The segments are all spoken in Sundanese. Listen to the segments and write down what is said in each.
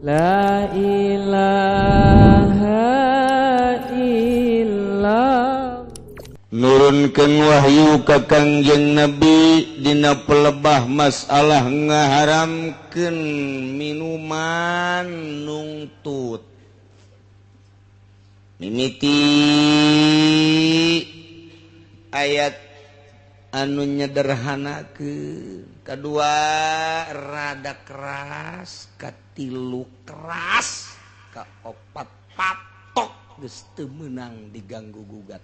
La ilaha illallah. Nurunkeun wahyu ka Kangjeng Nabi dina pelebah masalah ngaharamkeun minuman nungtut. Mimiti ayat anu nyederhanakeun, kadua rada keras, katilu keras, kaopat patok geus teu meunang diganggu gugat.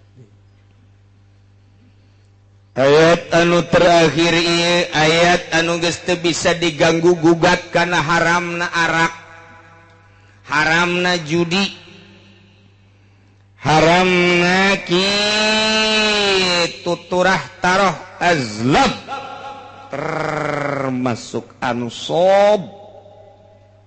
Ayat anu terakhir ieu ayat anu geus teu bisa diganggu gugat kana haramna arak, haramna judi, haramna kitu turah taroh azlam, termasuk ansob,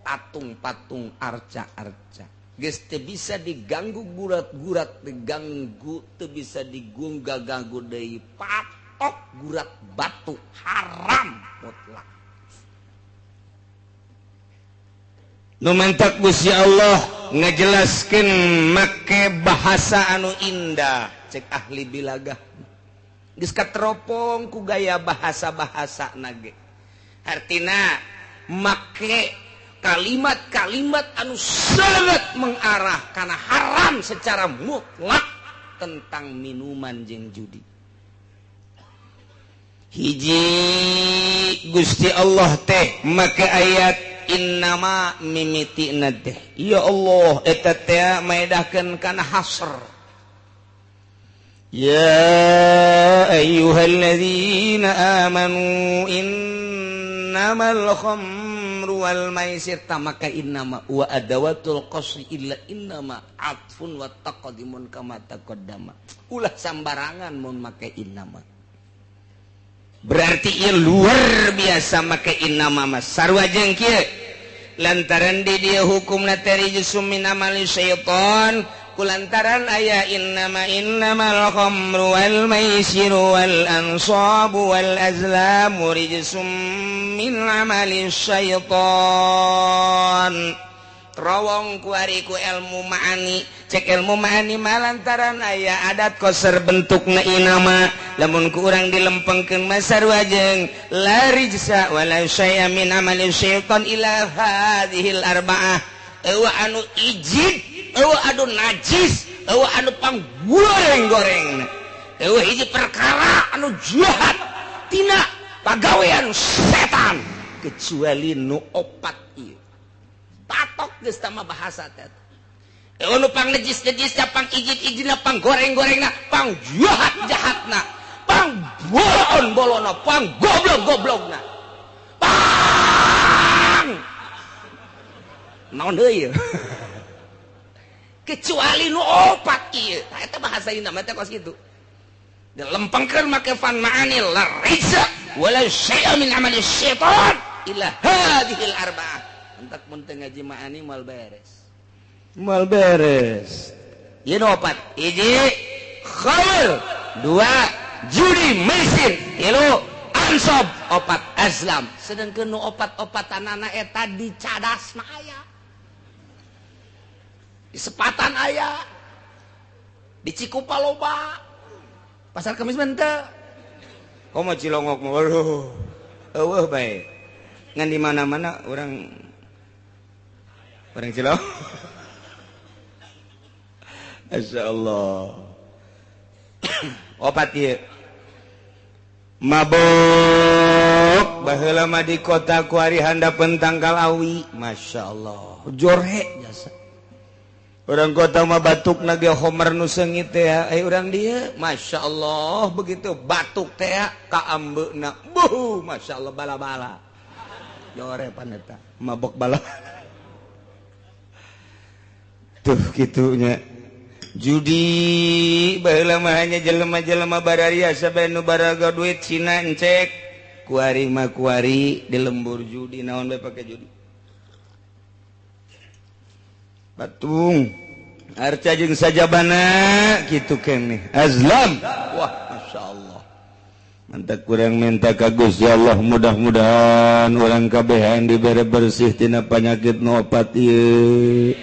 patung-patung, arca-arca. Geus teu bisa diganggu gurat-gurat, diganggu teu bisa digungga-ganggu deui, patok gurat batu haram mutlak. Nu mantak Gusti Allah ngajelaskeun make bahasa anu indah, cek ahli bilagah. Geus kateropong ku gaya bahasa-bahasa nage. Artina make kalimat-kalimat anu sangat mengarah karena haram secara mutlak tentang minuman jeung judi. Hiji Gusti Allah teh make ayat innama mimitina teh. Ya Allah eta teh maedahkeun kana hasr. Ya ayyuhalladzina amanu innamal khamru wal maisir, tamaka innama wa adawatul qasri illa innama atfun wa taqdimun kama taqaddama. Ulah sambarangan mun make innama. Berarti ieu luar biasa make innama mah sarua jeung kieu. Lantaran di dieu hukumna teh rijsum min amali syaitan, kulantaran aya innama innamal khamru wal maisiru wal ansabu wal azlamu rijsum min amali syaitan. Rawong ku ari ku ilmu ma'ani, cek ilmu ma'ani mah lantaran aya adat koser bentukna inama, lamun ku urang dilempengkeun mah sarua jeung la rijsa wala syai'a min amali syaitan ila hadhil arba'ah. Eueuh anu ijid, eueuh anu najis, eueuh anu panggoreng-goreng, eueuh hiji perkara anu jahat tina pagawean setan kecuali nu opat ieu. Patok geus tama bahasa teh. Eueuh nu pangnejis-nejisna, pang ijid-ijidna, pang goreng-gorengna, pang jahat-jahatna, pang bolon-bolonna, pang goblok-goblokna. Pang naon deui ieu? Kecuali nu opat ieu. Tah eta bahasa inna mah teh kos kitu. Dilempengkeun make fan ma'ani la rijsa wala syai'a min amali syaitan illa hadhil arba'ah. Entak mun teu ngaji ma'ani moal beres. Moal beres. Ieu nu opat. Hiji khamr, dua judi maisir, tilu ansob, opat azlam. Sedangkeun nu opat-opatanana eta dicadasna aya. Di Sepatan aya, di Cikupa loba, Pasar Kemis mah henteu. Komo Cilongok mah aduh, eueuh bae. Ngan di mana-mana urang Cilongok. Masyaallah. Opat ieu. Mabok baheula mah di kota ku ari handapeun tangkal awi, masyaallah. Jorhe jasa. Orang kota mah batuk nage homer nu seungit teh, ai urang dieu masyaallah begitu batuk teh ka ambeuna. Buh, masyaallah bala-bala. Jore pan eta mabok bala. Tuh kitunya. Judi baheula mah hanya jelema-jelema bararia sabe nu baraga duit Cina encek. Kuari mah kuari di lembur judi naon bae pake judi. Patung arca jeung sajabana kitu keneh azlam. Wah masyaallah. Mantap kurang minta ka Gusti Allah mudah-mudahan urang kabehan dibere bersih tina panyakit nu opat ieu,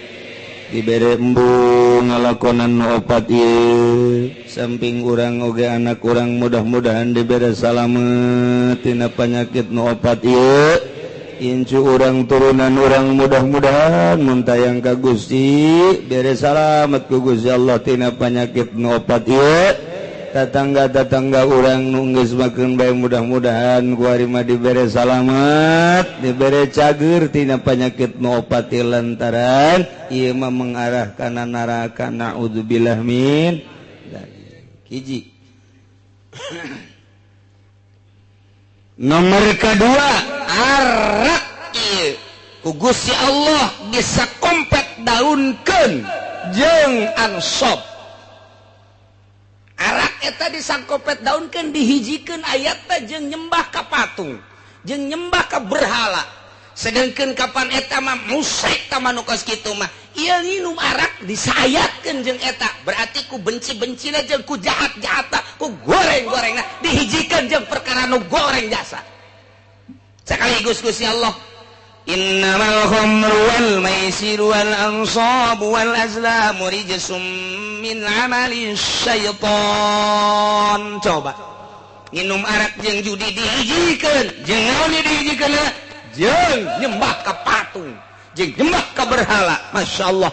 dibere embung ngalakonan nu opat ieu, samping urang oge anak urang mudah-mudahan dibere salamet tina panyakit nu opat ieu, incu urang turunan urang mudah-mudahan mun tayang ka Gusti bere salamet ku Gusti Allah tina panyakit nu opat ieu. Tetangga-tetangga urang nu geus makeun bae mudah-mudahan ku ari mah dibere salamet, dibere cager tina panyakit nu opat lantaran ieu mah mengarah kana neraka, naudzubillah min dzalik. Hiji. Nomor kedua, arak ieu ku Gusti Allah bisa kompet daunkeun jeung ansab. Arak eta disangkopet daunkeun dihijikeun ayatna jeung nyembah ka patung, jeung nyembah ka berhala. Sedengkeun kapan eta mah musrik ta manu kos kitu mah. Ieu nginum arak disayatkeun jeung eta, berarti ku benci-bencina jeung ku jahat-jahatna, ku goreng-gorengna dihijikeun jeung perkara nu goreng jasa. Sekaligus Gusti Allah, innamal khamru wal maisiru wal ansabu wal azlamu rijsum min amali syaitan. Coba nginum arak jeung judi dihijikeun, jeung naon dihijikeun? Jeung nyembah ka patung, jeung nyembah ka berhala. Masya Allah.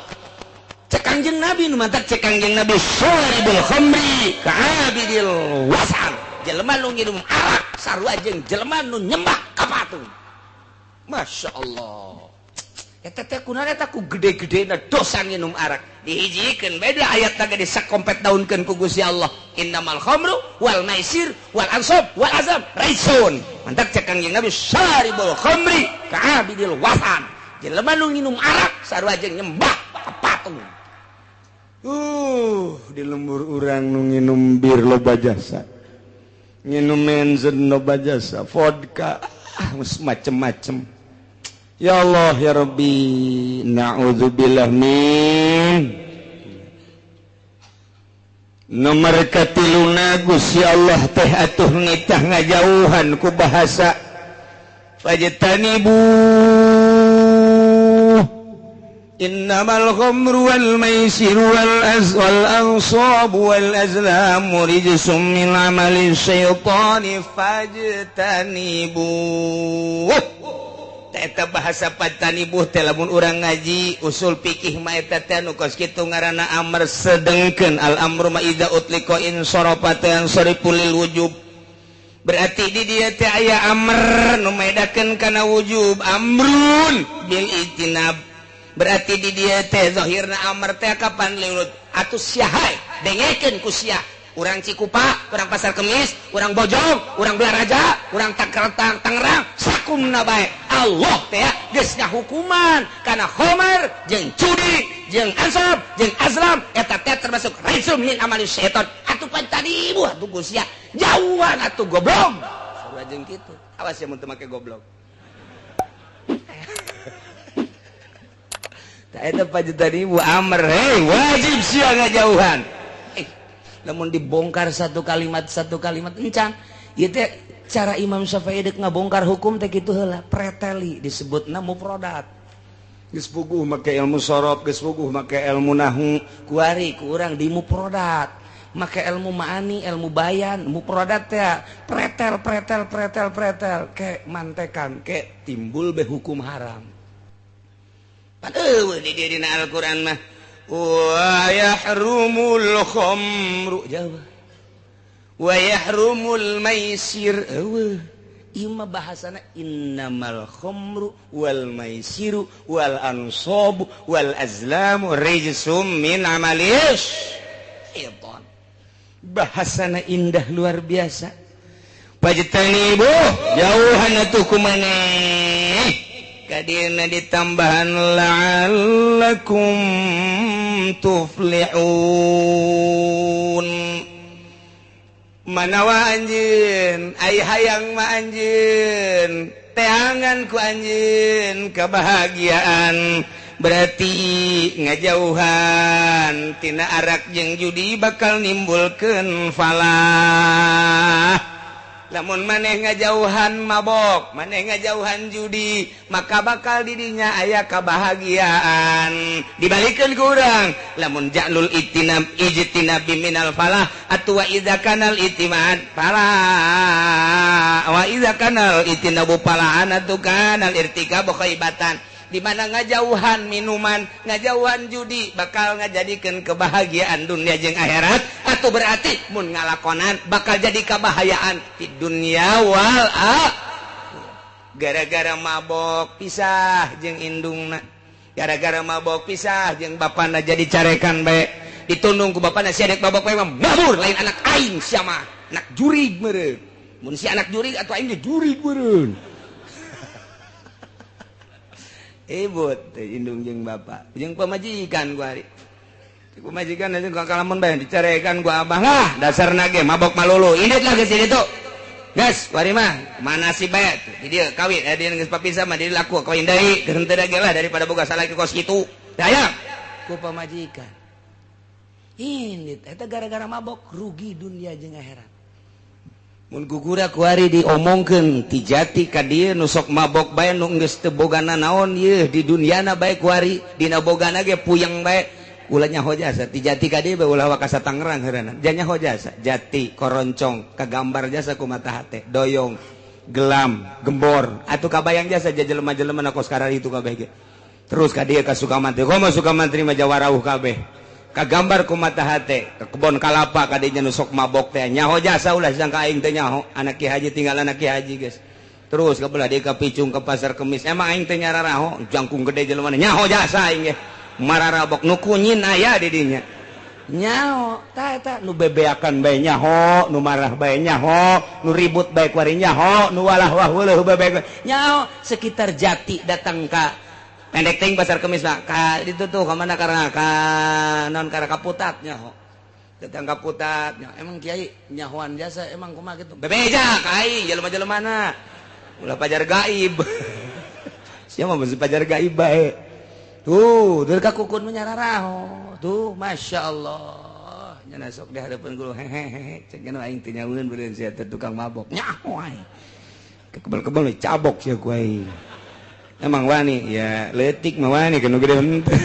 Cek Kangjeng Nabi nu mantak cek Kangjeng Nabi syaribul khamri ka'abidil wasan. Jelema nu nginum arak sarua jeung jelema nu nyembah ka patung. Masya Allah. Eta teh kunaon eta ku gede-gedena dosa nginum arak. Dihijikeun beda ayat teh disakompet daunkeun ku Gusti Allah. Innamal khamru wal maisir wal ansab wal azam raisun. Mantak cek Kangjeng Nabi syaribul khamri ka'abidil wasan. Jelema nu nginum arak sarua jeung nyembah ka patung. Di lembur urang nu nginum bir loba jasa. Nginum menzen loba jasa, vodka, macem-macem. Ya Allah ya Rabbi, na'udzubillah min. Nomor katiluna Gusti Allah teh atuh nitah ngajauhan ku bahasa fajtanibu innamal khamru wal maisiru wal ansabu wal azlamu rijsum min amali syaitani fajtanibu. Eta bahasa patanibuh teh lamun urang ngaji usul fikih mah eta teh nu kos kitu ngaranna amr sedengkeun al amru ma idza utliqa in sarafa yansarifu lil wujub. Berarti di dieu teh aya amr nu medakeun kana wujub, amrun bil ijtinab. Berarti di dieu teh zahirna amr teh kapan liut atuh sia hae dengekeun ku sia. Urang Cikupa, urang Pasar Kemis, urang Bojong, urang Belaraja, urang Tangerang, Tangerang, sakumna bae. Allah teh geus ngahukuman kana khamar jeung judi, jeung ansab, jeung azlam, eta teh termasuk rijsum min amali syaitan. Atuh pan tadi ibu atuh geus sia jauhan atuh goblok. Sarua jeung kitu. Awas ya mun teu make goblok. Tah eta pan tadi ibu amr, hei wajib sia ngajauhan. Namun dibongkar satu kalimat encan ieu teh cara Imam Syafi'i deuk ngabongkar hukum teh kitu heula preteli disebutna mufradat. Geus puguh make ilmu sorof, geus puguh make ilmu nahwu, kuari ku urang di mufradat, make ilmu ma'ani, ilmu bayan, mufradat teh pretel pretel pretel pretel ke mantekan ke timbul be hukum haram. Pan eueuh di dieu dina Al-Qur'an mah wa yahrumul khamru jawab wa yahrumul maisir eueuh ieu mah bahasana innamal khamru wal maisiru wal ansabu wal azlamu rijsum min amalis syaitan. Bahasana indah luar biasa. Fajtanibu jauhan atuh kumaneh kadieuna ditambahan la'allakum tuflihun. Manawa anjeun ai hayang mah anjeun teangan ku anjeun kebahagiaan, berarti ngajauhan tina arak jeung judi bakal nimbulkeun falah. Lamun maneh ngajauhan mabok, maneh ngajauhan judi, maka bakal didinya aya kebahagiaan. Dibalikeun ku urang, lamun ja'lul itinab ijtinabi minal falah atuh wa idza kanal itimad falah wa idza kanal itinabu falahan atuh kanal irtikabu khaibatan. Di mana ngajauhan minuman, ngajauhan judi bakal ngajadikeun kebahagiaan dunia jeung akhirat, atau berarti mun ngalakonan bakal jadi kebahayaan di dunia wal akhirah. Gara-gara mabok pisah jeung indungna, gara-gara mabok pisah jeung bapana jadi carekan bae, ditundung ku bapana sia dek mabok bae mah mabur lain anak aing sia mah, anak jurig meureun. Mun si anak jurig atuh aing ge jurig meureun. Ibut indung jeung bapak jeung pamajikan gua hari pamajikan aja kalamun bae dicarekan gua abah lah dasarna ge mabok malulu indit lah geus ditu geus wari mah mana si bae di dieu kawin dia geus papisah mah di laku kawin deui geus henteu ge lah daripada boga salaki kos kitu daya ku pamajikan indit eta gara-gara mabok rugi dunia jeung akhirat. Mun gugura kuari diomongkeun ti jati ka dieu nu sok mabok bae nu geus teu bogana naon yeuh di dunyana bae kuari dina bogana ge puyeng bae ulah nyaho jasa ti jati ka dieu bae ulah wakasa Tangerang heureunan ja nyaho jasa jati koroncong kagambar jasa ku mata hate doyong gelam gembor atuh kabayang jasa ja jelema-jelema na kos kararitu kabeh ge terus ka dieu ka Sukamantri komo Sukamantri mah jawarauh kabeh kagambar ku mata hate ke kebon kalapa kadinya nu sok mabok teh nyaho jasa ulah sangka aing teh nyaho anak ki haji tinggal anak ki haji geus terus ka belah deui ka Picung ke pasar Kemis emang aing teh nyararaho jangkung gede jelema nyaho jasa aing ge mararabok nu kunyin aya di dinya nyaho tah eta nu bebeakan bae nyaho nu marah bae nyaho nu ribut bae kuari nyaho nu walah wah weuleuh bae nyaho sekitar Jati datang ka pendek ting pasar Kemis mah ka ditu tuh ka mana karena ka non karena kaputat nyaho datang kaputat nyaho emang kiai nyahoan jasa emang kumaha kitu bebeja ka aing jelema-jelemana ulah pajar gaib sia mah beusi pajar gaib bae tuh deul ka kukun mah nyararaho tuh masyaallah nya sok di hareupeun guru hehehe cek nya aing teh nyaweun beureun sia teh tukang mabok nyaho aing kebel-kebel cabok sia ku aing. Emang wani ya letik mah wani kanu gede henteu.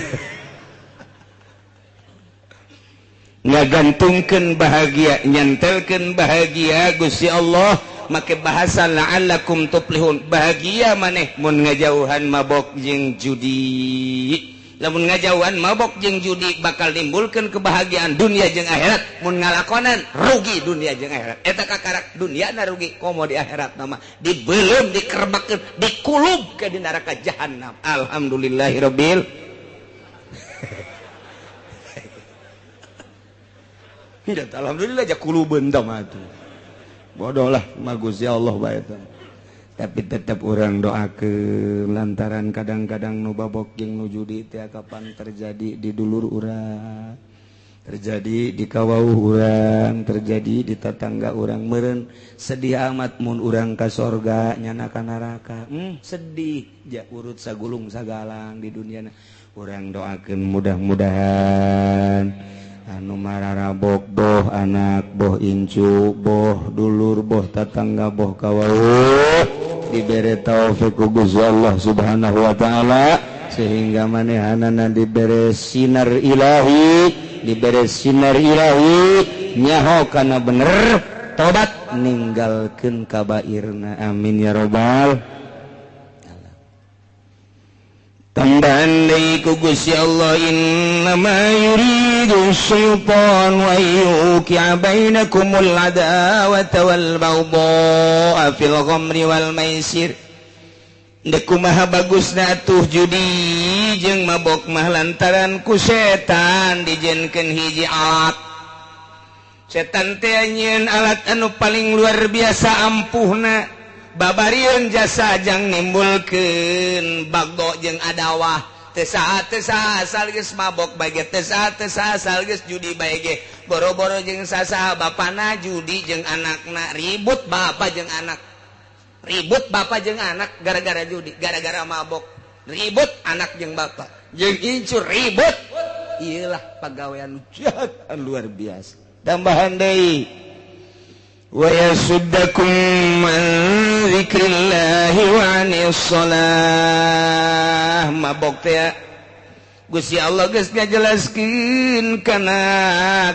Ngagantungkeun bahagia, nyantelkeun bahagia Gusti Allah make bahasa la'allakum tuflihun. Bahagia maneh mun ngajauhan mabok jeung judi. Lamun ngajauhan mabok jeung judi bakal nimbulkeun kebahagiaan dunia jeung akhirat. Mun ngalakonan rugi dunia jeung akhirat. Eta kakarak dunia na rugi komo di akhirat mah dibeuleum dikerebakeun dikulub ke di neraka jahanam. Alhamdulillahirabbil. Alhamdulillah ja kulubeun tah mah atuh. Bodoh lah mah Gusti Allah bae eta. Tapi tetap orang doakeun lantaran kadang-kadang nu babok jeung nu judi teh kapan terjadi di dulur urang, terjadi di kawauh urang, terjadi di tetangga urang meureun sedih amat mun urang ka sorga nyana ka neraka. Sedih ja urut sagulung sagalang di dunia. Urang doakeun mudah-mudahan anu mararabok boh anak boh incu boh dulur boh tetangga boh kawauh dibere taufik ku Gusti Allah Subhanahu wa taala sehingga manehanana dibere sinar ilahi, dibere sinar ilahi nyaho kana bener tobat ninggalkeun kabairna. Amin ya robbal tambahan deui ku Gusti Allah innama yuridu syaitan wa yuqi'a bainakumul adawata wal baghdha'a fil khamri wal maisir. Deuk kumaha bagusna atuh judi jeung mabok mah lantaran ku setan dijenkeun hiji alat. Setan teh nyieun alat anu paling luar biasa ampuhna. Babarieun jasa jang nimbulkeun bagdo jeung adawah teu saha asal geus mabok bae ge teu saha asal geus judi bae ge boro-boro jeung sasaha bapana judi jeung anakna ribut bapa jeung anak ribut bapa jeung anak gara-gara judi gara-gara mabok ribut anak jeung bapa jeung incu ribut. Iyalah pagawean jahat luar biasa. Tambahan deui Wa yasuddakum an dzikrillahi wa anis shalah. Mabok teh Gusti Allah geus ngajelaskeun kana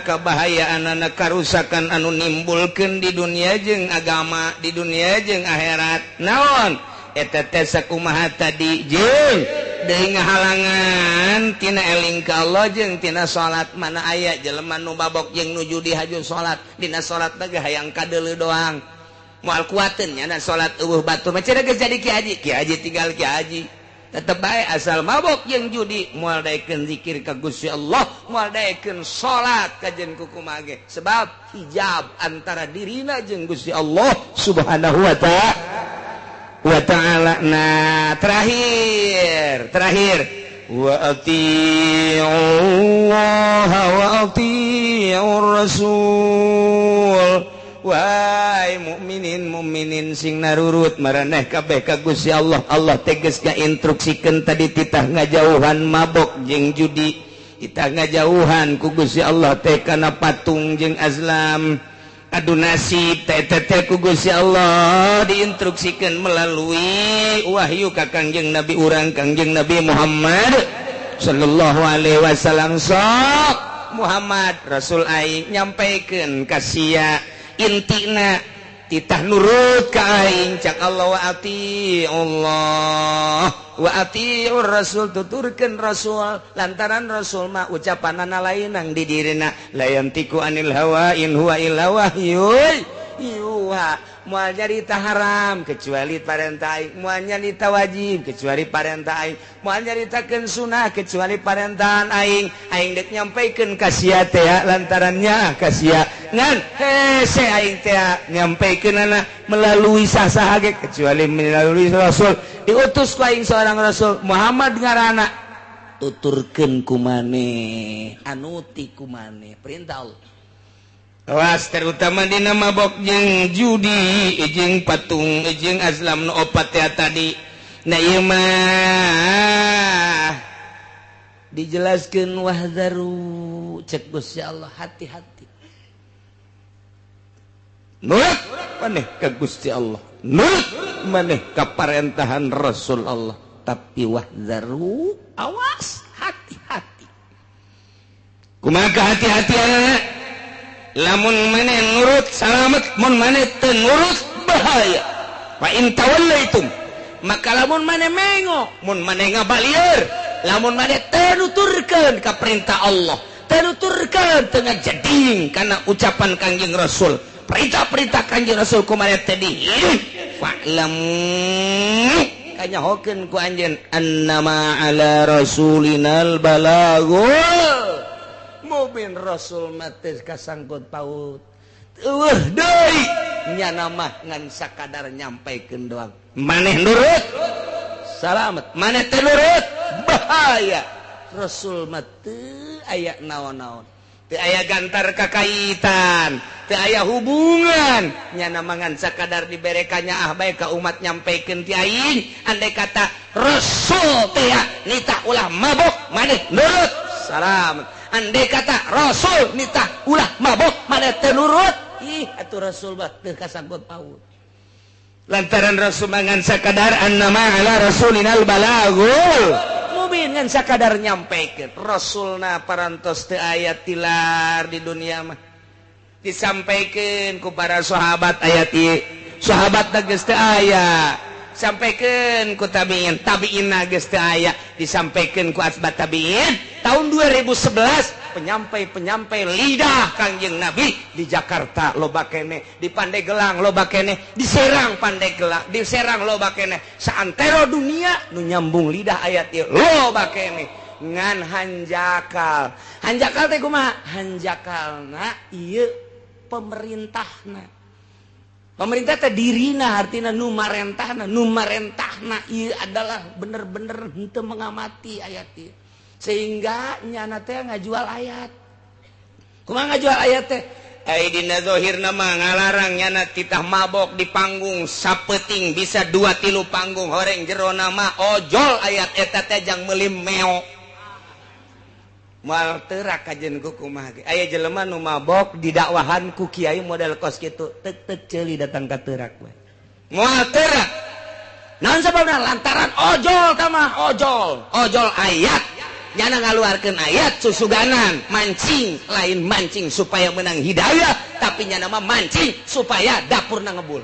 kabahayaan karusakan anu nimbulkeun di dunia jeung agama, di dunia jeung akhirat. Naon eta teh sakumaha tadi jeung deui ngahalangan tina eling ka Allah jeung tina salat. Mana aya jelema nu mabok jeung nu judi haju salat, dina salat teh hayang kadeuleu doang. Moal kuateun nya salat eueuh batur mah cenah geus jadi ki haji, ki haji tinggal ki haji. Tetep bae asal mabok jeung judi moal daekeun zikir ka Gusti Allah, moal daekeun salat ka jeung kukumaha ge. Sebab hijab antara dirina jeung Gusti Allah Subhanahu wa ta'ala. Nah, terakhir wa atii'ullaha wa atii'ur rasul. Wahai mukminin mukminin sing narurut maraneh kabeh ka Gusti Allah. Allah tegas ngainstruksikeun tadi titah ngajauhan mabok jeung judi, titah ngajauhan ku Gusti Allah teh kana patung jeung azlam. Adu nasib teh teh ku Gusti Allah diinstruksikeun melalui wahyu ka Kangjeng Nabi urang Kangjeng Nabi Muhammad sallallahu alaihi wasallam. Sok Muhammad Rasul aing nyampaikeun ka sia intina titah nurut ka aing cak Allah wa ati Allah wa atiur rasul, tuturkeun rasul lantaran rasul mah ucapanana lainang di dirina la yantiku anil hawa in huwa illa wahyun yuha. Moal nyarita haram kecuali parentah aing, moal nyarita wajib kecuali parentah aing, moal nyaritakeun sunah kecuali parentahan aing. Aing dek nyampaikeun ka sia teh lantarannya ka sia ngan hese aing teh nyampaikeunana melalui sah-saha ge kecuali melalui rasul. Diutus ku aing seorang rasul Muhammad ngaranna, tuturkeun ku maneh, anuti ku maneh perintah Allah. Awas terutama dina mabok jeung judi jeung patung jeung azlam nu opat teh tadi. Nah ieu mah dijelaskeun wahzaru cek Gusti Allah, hati-hati. Nurut maneh ka Gusti Allah, nurut maneh ka parentahan Rasul Allah, tapi wahzaru awas hati-hati. Kumaha hati-hatianana? Lamun maneh nurut salamet, mun maneh teu nurut bahaya. Fa in tawallaitum, maka lamun maneh mengo, mun maneh ngabalieur, lamun maneh teu nuturkeun ka perintah Allah, teu nuturkeun teu ngajeding kana ucapan Kangjeng Rasul, perintah-perintah Kangjeng Rasul ku maneh teh di fa'lamu kanyahokeun ku anjeun annama ala rasulinal balagul mubin. Rasul mati kasangkut paut eueuh deui nyana mah ngan sakadar nyampaikeun doang. Maneh nurut salamet, maneh teu nurut bahaya. Rasul mah teu aya naon-naon, teu aya gantar kakaitan, teu aya hubungan nyana mah ngan sakadar diberekannya ah bae ka umat nyampaikeun ti aing. Andai kata Rasul teh nitah ulah mabok maneh nurut salamet. Andai kata Rasul nitah ulah mabok maneh teu nurut, ih atuh Rasul mah teu kasangkut paut. Lantaran Rasul ngan sakadar annama ala rasulinal balagul mubin, ngan sakadar nyampaikeun. Rasulna parantos teu aya tilar di dunia mah, disampaikeun ku para sahabat ayat ieu, sahabat geus teu aya, sampaikeun ku tabiin, tabiin geus teu aya, disampaikeun ku asbat tabiin. Tahun 2011 penyampai-penyampai lidah Kangjeng Nabi di Jakarta loba keneh, di Pandeglang loba keneh, di Serang Pandeglang, di Serang loba keneh, saantero dunia nu nyambung lidah ayat ieu loba keneh. Ngan hanjakal, hanjakal teh kumaha? Hanjakalna ieu pemerintahna. Pemerintah teh dirina artina nu marentahna, nu marentahna ieu adalah bener-bener henteu mengamati ayat ieu. Sehingga nyana teh ngajual ayat. Kumaha ngajual ayat teh? Ai dina zahirna mah ngalarang nyana titah mabok di panggung sapeuting bisa 2-3 panggung horeng jerona mah ojol ayat eta teh jang meuli meo. Moal teurak kajen ku kumaha ge. Aya jelema nu mabok didakwahan ku kiai model kos kitu, tek-tek ceuli datang ka teurak we. Moal teurak. Naon sababna? Lantaran ojol tamah ojol, ojol ayat. Nyana ngaluarkeun ayat susuganan, mancing, lain mancing supaya menang hidayah, tapi nyana mah mancing supaya dapurna ngebul.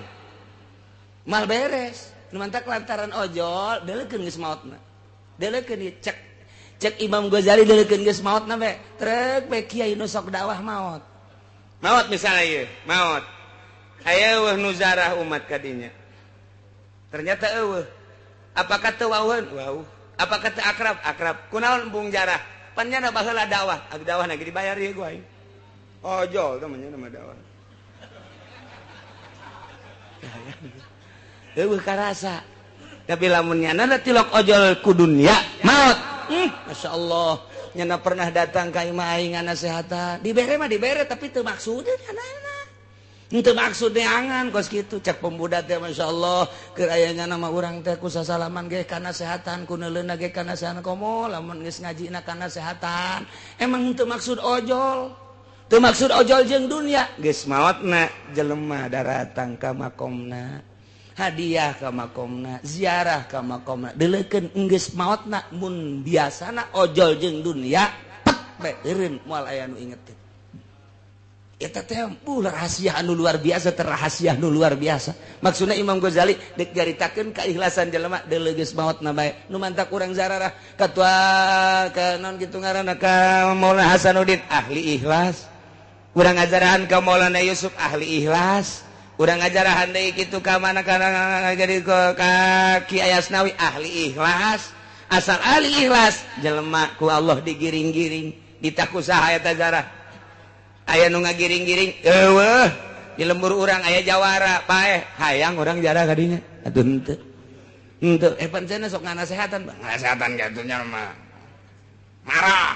Mal beres. Nu mantak lantaran ojol, deuleukeun geus maotna. Deuleukeun ieu cek cek Imam Ghazali deuleukeun geus maotna we. Trek we kiai nu sok dakwah maot. Maot misalnya ieu, maot. Aya eueuh nu zarah umat kadinya. Ternyata eueuh. Apakah teu wauheun? Wauh. Apakah teu akrab? Akrab. Kunaon embung jarah? Pan nyana baheula dakwah, ag dakwah na ge dibayar ieu ku aing. Ojol teh mah nyana mah dakwah. Eueuh karasa. Tapi lamun nyana tilok ojol ku dunya, maot. Masya Allah. Nyana pernah datang ka imah aing ngasehatan. Dibere mah dibere tapi teu maksudna nyana. Teu maksud neangan kos kitu cek pemuda teh Masya Allah keur aya nyana mah urang teh ku sasalaman ge kana sehatan ku neuleuna ge kana sehatan komo lamun geus ngajina kana sehatan emang teu maksud ojol teu maksud ojol jeung dunya geus maotna jelema daratang ka makomna hadiah ka makomna ziarah ka makomna deuleukeun geus maotna mun biasana ojol jeung dunya pet bae eureun moal aya nu ingetin. Eta teh rahasia anu luar biasa, terrahasia anu luar biasa. Maksudna Imam Ghazali dek nyaritakeun keikhlasan jelema deuleu geus maotna bae. Nu mantak urang zararah katua ka naon kitu ngaranna ka Maulana Hasanuddin ahli ikhlas. Urang ngajarahan ka Maulana Yusuf ahli ikhlas. Urang ngajarahan deui kitu ka mana kana jadi ka Ki Ayasnawi ahli ikhlas. Asal ahli ikhlas jelema ku Allah digiring-giring ditakusaha eta zarah. Aya nu ngagiring-giring eueuh di lembur urang aya jawara paeh hayang urang jarah kadinya atuh henteu henteu pan cenah sok nganasehatan nganasehatan kitu nya mah marah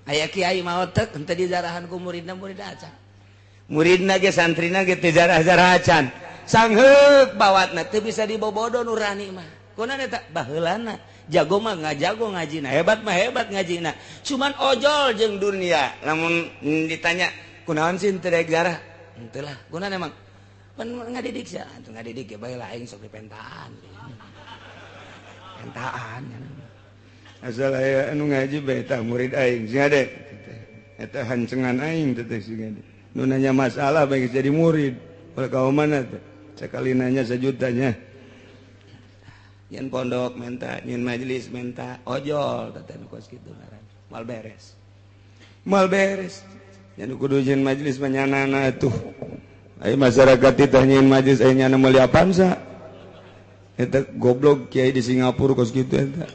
aya kiai maot teh henteu dijarahan ku muridna muridna acan muridna ge santrina ge teu jarah-jarah acan sangheuk bawatna teu bisa dibobodo nurani mah kunaon eta baheulana jago mah ngajago ngajina hebat mah hebat ngajina cuman ojol jeung dunia lamun ditanya kunaon sih teu daek jarah henteu lah kunaon emang pan ngadidik sia atuh ngadidik ge bae lah aing sok dipentaan pentaan asal aya anu ngaji bae tah murid aing sing ade eta hancengan aing teh sing ade nu nanya masalah bae jadi murid ulah ka mana teh sakali nanya sejutanya nyen pondok menta, nyen majelis menta, ojol teh nu kos kitu ngaran. Mal beres. Mal beres. Nya nu kudu nyen majelis mah nyanana atuh. Ai masyarakat teh nyen majelis aya nyana meuli Avanza. Eta goblok kiai di Singapura kos kitu eta.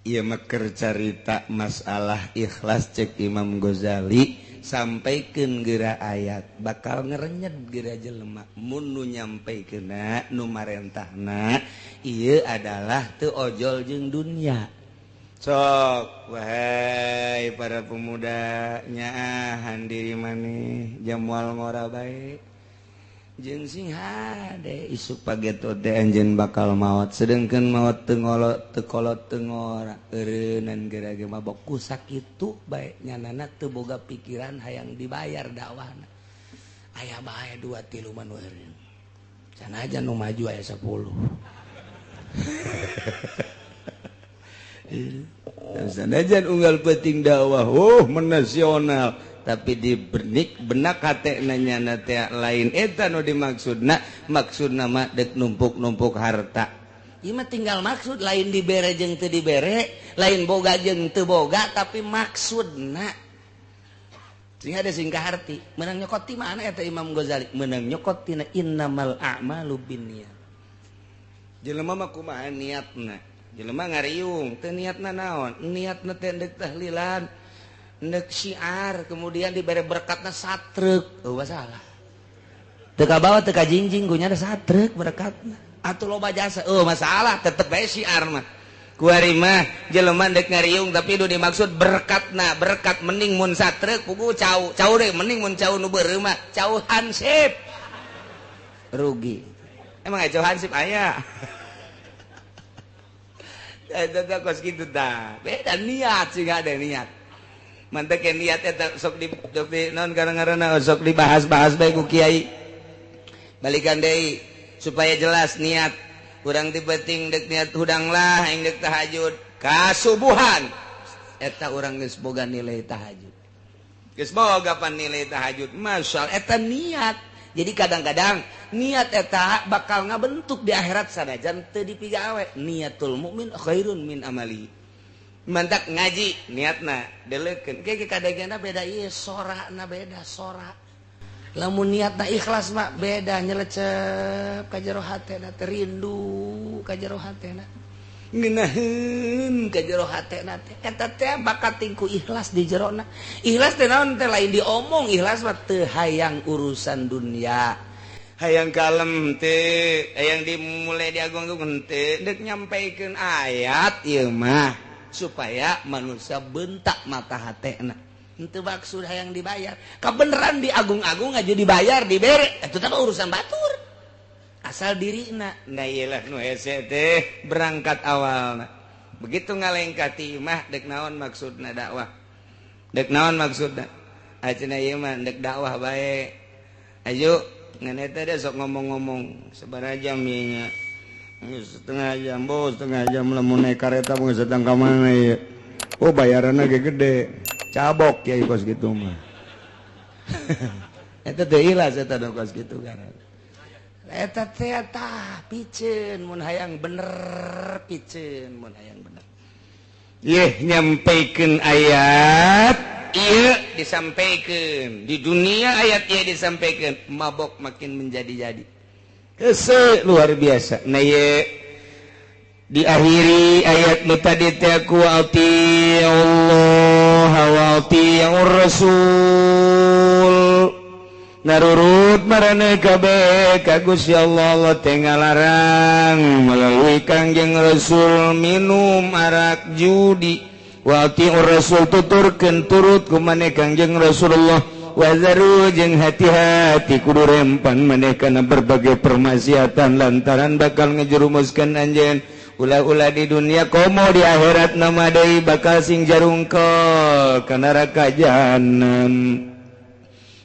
Ieu mah keur carita masalah ikhlas cek Imam Ghazali sampaikeun geura ayat bakal ngerenyet geura jelema mun nu nyampaikeunna nu marentahna ieu adalah teu ojol jeung dunya. Sok wahai para pemuda nyaahan diri maneh jamual ngora bae jeung sing hade isuk pageto teh anjeun bakal maot sedengkeun maot teu ngolot teu kolot teu ngora eureunnan geura ge mabok ku sakitu bae nyanana teu boga pikiran hayang dibayar dakwahna aya bae 2 3 mah nu eureun sanajan nu maju aya 10 sanajan unggal penting dakwah oh menasional tapi di benik benak hate nanya teh lain eta nu dimaksudna maksudna mah dek numpuk-numpuk harta ieu mah tinggal maksud lain dibere jeung teu dibere lain boga jeung teu boga tapi maksudna sing ada sing kaharti meunang nyokot ti mana eta Imam Ghazali meunang nyokot tina innamal a'malu binniyat jelema mah kumaha niatna jelema ngariung teu niatna naon niatna teh deuk tahlilan ndek syiar kemudian diberi berkatna satrek eueuh salah teu kabawa teu kajingjing gunya ada satrek berkatna atuh loba jasa eueuh masalah tetep bae syiar mah kuari mah jelema ndek ngariung tapi nu dimaksud berkatna berkat mending mun satrek pugu cau cau deui mending mun cau nu beureum mah cau hansip rugi emang aya cau hansip aya. Eta kos kitu tah. Beda niat sih ada niat. Mantek niat eta sok di non karena sok dibahas-bahas bae ku kiai. Balikan deui supaya jelas niat. Urang ti peuting dek niat hudang lah aing dek tahajud kasubuhan. Eta urang geus boga nilai tahajud. Geus boga pan nilai tahajud. Masyaallah eta niat. Jadi kadang-kadang niat eta bakal ngabentuk di akhirat sanajan teu dipigawe. Niatul mukmin khairun min amali. Mantak ngaji niatna deleukeun. Ke kadangna beda ieu sorana beda sora. Lamun niatna ikhlas mah beda nyelecep ka jero hatena teh rindu ka jero hatena. Ngeunaheun ka jero hatena teh eta teh bakat tingku ikhlas di jerona. Ikhlas teh naon teh lain diomong, ikhlas mah teu hayang urusan dunia. Hayang kalem teh, hayang dimulai diagung-agung teh deuk nyampaikeun ayat ieu mah supaya manusia bentak mata hatena. Henteu maksud hayang dibayar. Kabeneran diagung-agung aja dibayar, dibere, eta teh urusan batur. Asal dirina. Nah iyalah nu hese teh berangkat awalna. Begitu ngalengkah ti imah dek naon maksudna dakwah. Dek naon maksudna? Acenah ieu mah dek dakwah bae. Ayo ngan eta teh sok ngomong-ngomong sabaraha jam ieu nya. Setengah jam, bos, setengah jam lamun naik kareta mun sedang ka mana ieu. Oh bayaranna ge gede. Cabok kiai kos kitu mah. Eta teh ikhlas eta kos kitu kan. Eta teh tah piceun mun hayang bener, piceun mun hayang bener. Yeh nyampaikeun ayat ieu disampaikeun di dunia ayat ieu disampaikeun mabok makin menjadi-jadi. Hese luar biasa. Nah ye diakhiri ayat nu tadi teh ku Allah wa atiur rasul. Narurut marane kabeh ka Gusti Allah, Allah teh ngalarang melalui Kangjeng Rasul minum arak judi. Wa atiur rasul tuturkeun turut ku maneh Kangjeng Rasulullah. Wazaru jeung hati-hati kudu rempan maneh kana berbagai permaksiatan lantaran bakal ngejerumuskeun anjeun ulah-ulah di dunia komo di akhirat nama deui bakal sing jarungkol ka neraka jahanam.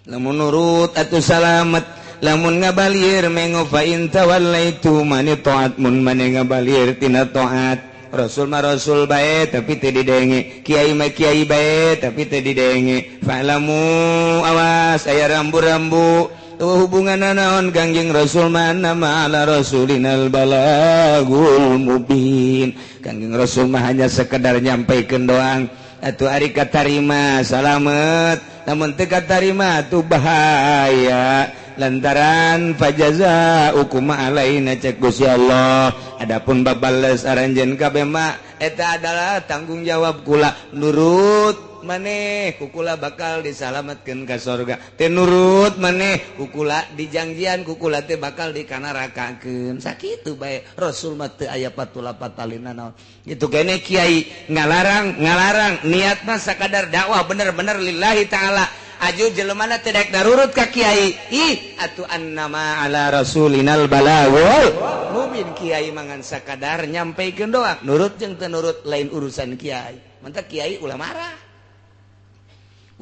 Lamun nurut atuh salamet, lamun ngabalir mengo fa in tawallaitu mani taat mun mane ngabalir tina taat. Rasul mah rasul bae tapi teu didenge, kiai mah kiai bae tapi teu didenge. Fa'lamu awas aya rambu-rambu tuh hubunganna naon Kangjeng Rasul mah nama ala rasulinal balagul mubin. Kangjeng Rasul mah hanya sekedar nyampaikeun doang. Atuh ari katarima salamet, lamun teu katarima atuh bahaya. Lantaran fajaza ukuma alaina cek Gusti Allah. Adapun babales aranjeun kabeh mah eta adalah tanggung jawab kula. Nurut maneh kukula bakal disalametkeun ka sorga. Teu nurut maneh kukula dijangjian kukula teh bakal dikanarakakeun. Sakitu bae Rasul mah teu aya patula patalina naon. Itu kene kiai ngalarang niat mah sakadar dakwah bener-bener lillahi taala. Aju jelemana tidak darurut ka kiai. Ih atuh annama ala rasulinal balagul mubin. Kiai mangan sakadar nyampaikeun doang. Nurut jeung teu nurut lain urusan kiai. Mantak kiai ulah marah.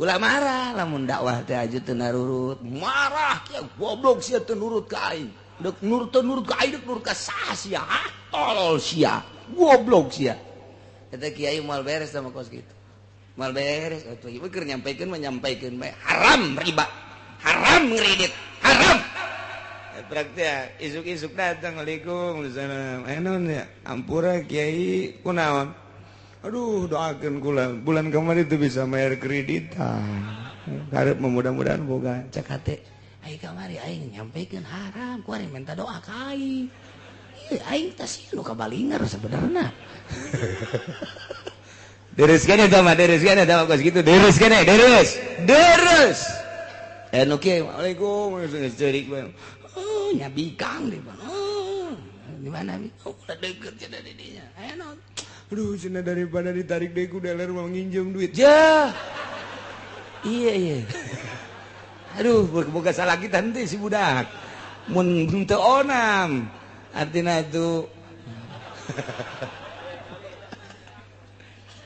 Ulah marah lamun dakwah teh aju teu narurut. Marah kiai goblok sia teu nurut ka aing. Dek nurut teu nurut ka aing dek nurut ka saha sia? Ah tolol sia. Goblok sia. Eta kiai moal beres sama kos kitu. Mal beres atuh ieu keur nyampaikeun mah nyampaikeun bae haram riba, haram ngredit, haram. Praktek isuk-isuk datang waalaikumsalam. Eh naon ya? Ampura kiai kunaon? Aduh doakeun kula bulan kemarin itu bisa bayar kreditan. Karep mudah-mudahan boga cek hate. Ai kamari aing nyampaikeun haram, ku aing minta doa ka aing. Ieu aing teh sieun nu kabalinger sebenarna. Deres kene tah mah, deres kene tah kos kitu, deres kene, deres. Deres. Eh nu kieu, waalaikum geus ceurik bae. Oh, nya bikang di mana? Oh, di mana? Oh, udah deket cenah di dinya. Aya naon? Aduh, cenah daripada ditarik deui ku dealer mau nginjem duit. Ja. Iya, iya. Aduh, boga salah kita henteu si budak. Mun teu onam. Artina itu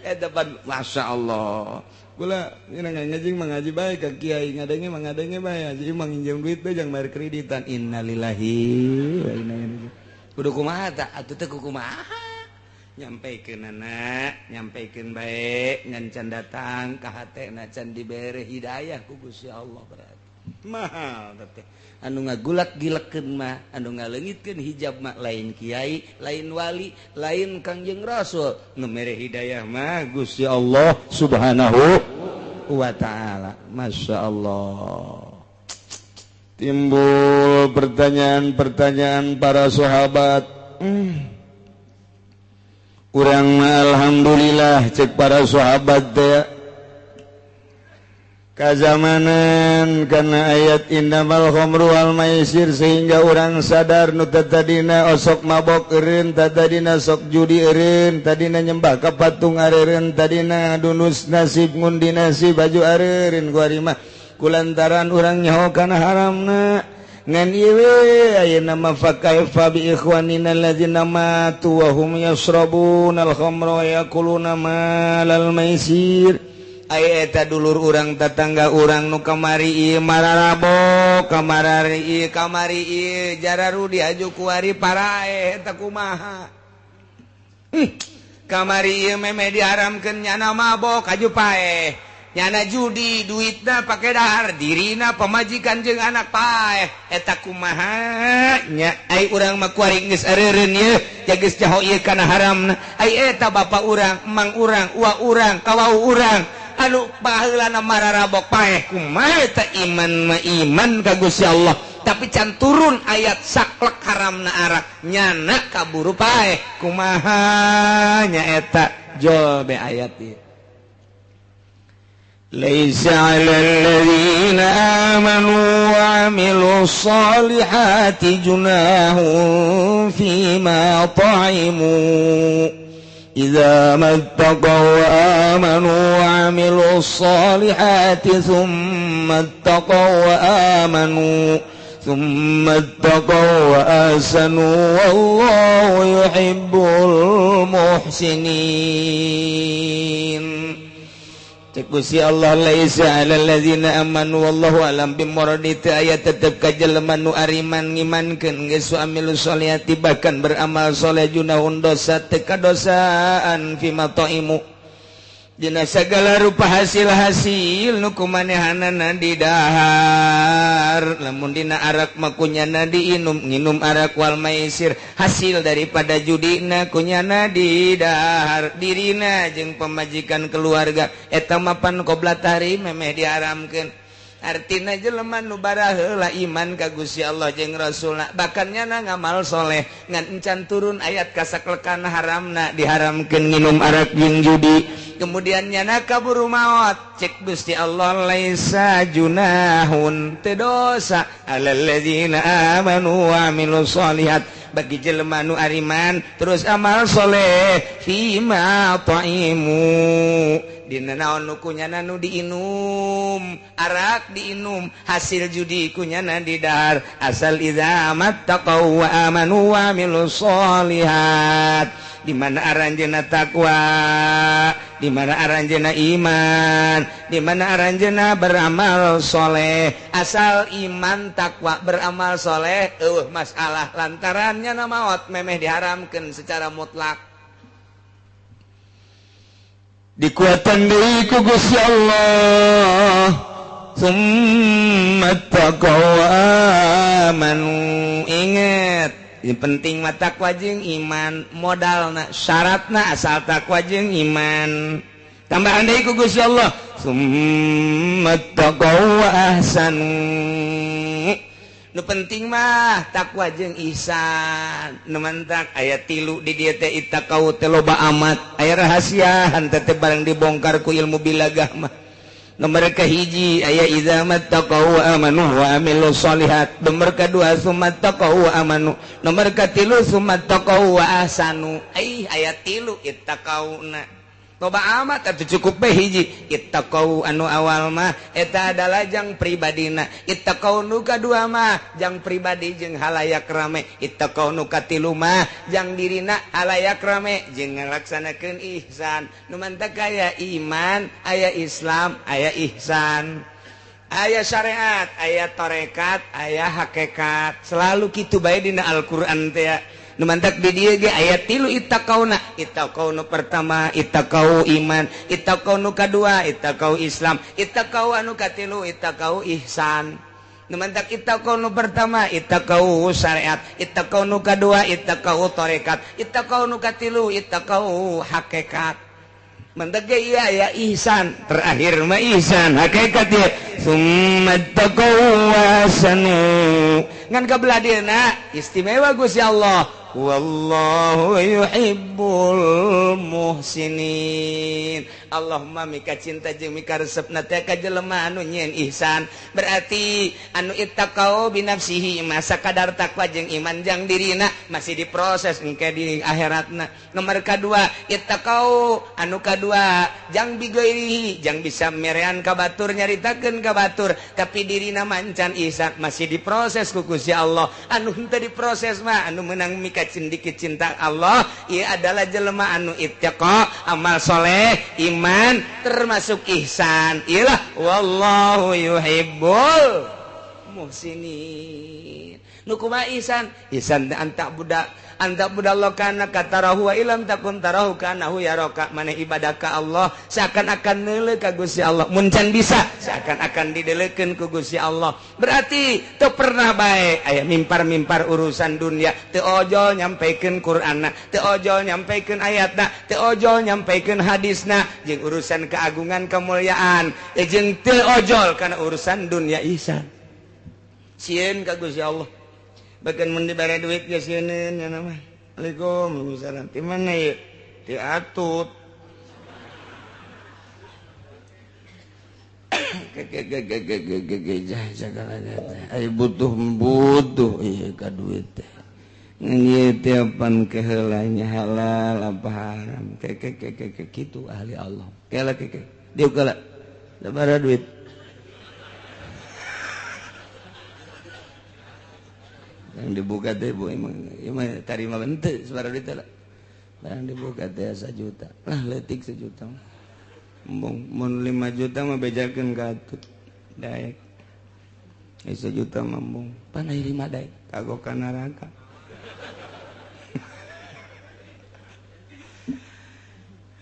Eta pan Masya Allah. Kula ngaji mengaji bae ka kiai ngadenge mengadenge bae haji manginjem duit bae jang bayar kreditan. Innalillahi wa inna ilaihi raji'un. Kudu kumaha ta atuh teh kumaha? Nyampaikan anak, nyampaikan baik, ngan can datang ka hatena can dibere hidayah ku Gusti Allah berarti. Mahal teh. Anu ngagulak gilekeun mah, anu ngaleungitkeun hijab mah lain kiai, lain wali, lain Kangjeng Rasul. Nu mere hidayah mah Gusti Allah Subhanahu wa taala. Masya Allah. Timbul pertanyaan-pertanyaan para sahabat. Urang alhamdulillah cek para sahabat teh kazamanan karena ayat innamal khamru wal maisir sehingga orang sadar nu tadina osok mabok eureun, tadina sok judi eureun, tadina nyembah ka patung areureun, tadina dunus nasib ngundi nasib baju areureun kuari mah kulantaran urang nyaho kana haramna. Ngan ieu we ayeuna mah fa kaifa bi ikhwanina allazina matu wa hum yashrabuna al-khamra wa yakuluna malal maisir. Aya eta dulur urang tetangga urang nu kamari ieu mararabok, kamarari ieu kamari ieu jararudi aju kuari parae eta kumaha. Kamari ieu meme diharamkeun nyana mabok aju paeh. Nyana judi duitna pake dahar dirina pamajikan jeung anak paeh eta kumaha nya. Ai urang mah kuari geus areureun ieu geus jaho ieu kana haramna. Ai eta bapa urang, emang urang, uwa urang, kawau urang anu baheulana mararabok paeh kumaha eta iman mah iman ka Gusti Allah tapi can turun ayat saklek haramna arak nyana kaburu paeh kumaha nya eta jol be ayat ieu. ليس على الذين آمنوا وعملوا الصالحات جناح فيما طعموا إذا ما اتقوا وآمنوا وعملوا الصالحات ثم اتقوا وآمنوا ثم اتقوا وأحسنوا والله يحب المحسنين. Cek Gusti Allah laisa alal ladzina amanu wallahu alam bimuradi teu aya tetep ka jelema nu ariman ngimankeun geus amilus solihati bahkan beramal soleh junahun dosa teu kadosaan fima taimu dina sagala rupa hasil-hasil nu kumanehanana didahar. Lamun dina arak mah kunyana diinum, nginum arak wal maisir hasil daripada judina kunyana didahar dirina jeung pamajikan keluarga eta mah pan qobla tahrim memeh diharamkeun. Artina jelema nu baraheula iman ka Gusti Allah jeung Rasulna bahkan nyana ngamal soleh ngan encan turun ayat kasaklekana haramna diharamkeun nginum arak jeung judi kemudian nyana kaburu maot cek Gusti Allah laisa junahun teu dosa alal ladzina amanu wa amilus solihat bagi jelema nu ariman terus amal soleh fima taimu dina naon nu kunyana nu diinum arak diinum hasil judi kunyana didahar asal idza mattaqau wa amanu wa amilus solihat di mana aranjeuna takwa, di mana aranjeuna iman, di mana aranjeuna beramal soleh. Asal iman takwa beramal soleh eueuh masalah lantarannya na maot memeh diharamkeun secara mutlak. Dikuatan deui ku Gusti Allah. Summa taqaw amanu. Ingat, yang penting mah takwa jeung iman, modalna, syaratna asal takwa jeung iman. Tambahan deui ku Gusti Allah, summa taqaw wa ahsanu. Nu penting mah takwa jeung ihsan. Nu mantak aya 3 di dieu teh ittaqau teh loba amat. Aya rahasiaan teh barang dibongkar ku ilmu bilagah mah. Nomor kahiji aya idza mattaqau wa amanu wa amilus solihat. Nomor kadua sumattaqau wa amanu. Nomor katilu sumattaqau wa ahsanu. Ai aya 3 ittaqauna. Loba amat atuh cukup bae hiji. Ittaqau anu awal mah eta adalah jang pribadina. Ittaqau nu kadua mah jang pribadi jeung halayak rame. Ittaqau nu katilu mah jang dirina halayak rame jeung ngalaksanakeun ihsan. Nu mantak aya iman, aya Islam, aya ihsan. Aya syariat, aya tarekat, aya hakikat. Selalu kitu bae dina Al-Qur'an teh. Nu mantak di dieu ge aya tilu ittaqauna. Ittaqau nu pertama ittaqau iman, ittaqau nu kadua ittaqau Islam, ittaqau anu katilu ittaqau ihsan. Nu mantak ittaqau nu pertama ittaqau syariat, ittaqau nu kadua ittaqau tarekat, ittaqau nu katilu ittaqau hakikat. Mantak ge ieu aya ihsan, terakhir mah ihsan hakikat ieu. Summa taqau wasanu. Ngan kabelah dieuna istimewa Gusti Allah. Wallahu yuhibbul muhsinin. Allahumma mika cinta jeung mika resepna teh ka jelema anu nyieun ihsan. Berarti anu ittaqau binafsihi masa kadar takwa jeung iman jang dirina masih diproses engke di akhiratna. Nomor kadua ittaqau anu kadua jang bigairihi jang bisa merean ka batur nyaritakeun ka batur tapi dirina mancan ihsan masih diproses ku Gusti Allah. Anu henteu diproses mah anu meunang mika cindiki cinta Allah ieu adalah jelema anu ittaqa amal soleh iman termasuk ihsan. Iyalah wallahu yuhibbul muhsinin. Nu kumaha ihsan? Ihsan anta budak anta budallah kana katarahu wa ilam takun tarahu kanahu yaraka. Maneh ibadah ka Allah seakan-akan neuleuh ka Gusti Allah. Mun can bisa seakan-akan dideleukeun ku Gusti Allah. Berarti teu pernah bae aya mimpar-mimpar urusan dunia, teu ojol nyampikeun Qur'anna, teu ojol nyampikeun ayatna, teu ojol nyampikeun hadisna jeung urusan keagungan kemuliaan, jeung teu ojol kana urusan dunia ihsan. Sieun ka Gusti Allah. Bahkan mun dibere duit ge sieun nya mah. Waalaikumsalam. Ti mana ieu? Ti Atut. Ai butuh ieu ka duit teh. Ngan ieu teh pan keheulanya halal apa haram. Ke kitu ahli Allah. Kela ke. Dieu kala. Sabaraha duit? Yang dibuka teh bu emang emang tarima henteu sabaraha duit teh lah. Barang dibuka teh 1 juta. Lah leutik 1 juta. Embung mun 5 juta mah bejakeun ka Atut. Daek. 1 juta mah embung. Pan aya 5 daek kagok ka neraka.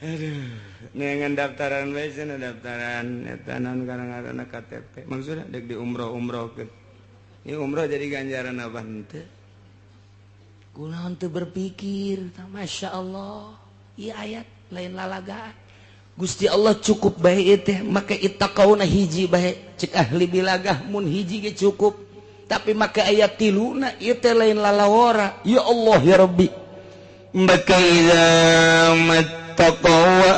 Aduh, neangan daftaran bae cenah daftaran eta naon ngaranna KTP. Maksudna deuk di umroh-umrohkeun. Ini umroh jadi ganjaran apa henteu? Kunaon teu berpikir, Masya Allah, ieu ayat lain lalagaan. Gusti Allah cukup bae ieu teh, make ittaqauna hiji bae. Cek ahli bilagah mun hiji ge cukup. Tapi make ayat tiluna ieu teh lain lalawara. Ya Allah ya Rabbi. Maka idza mattaqaw wa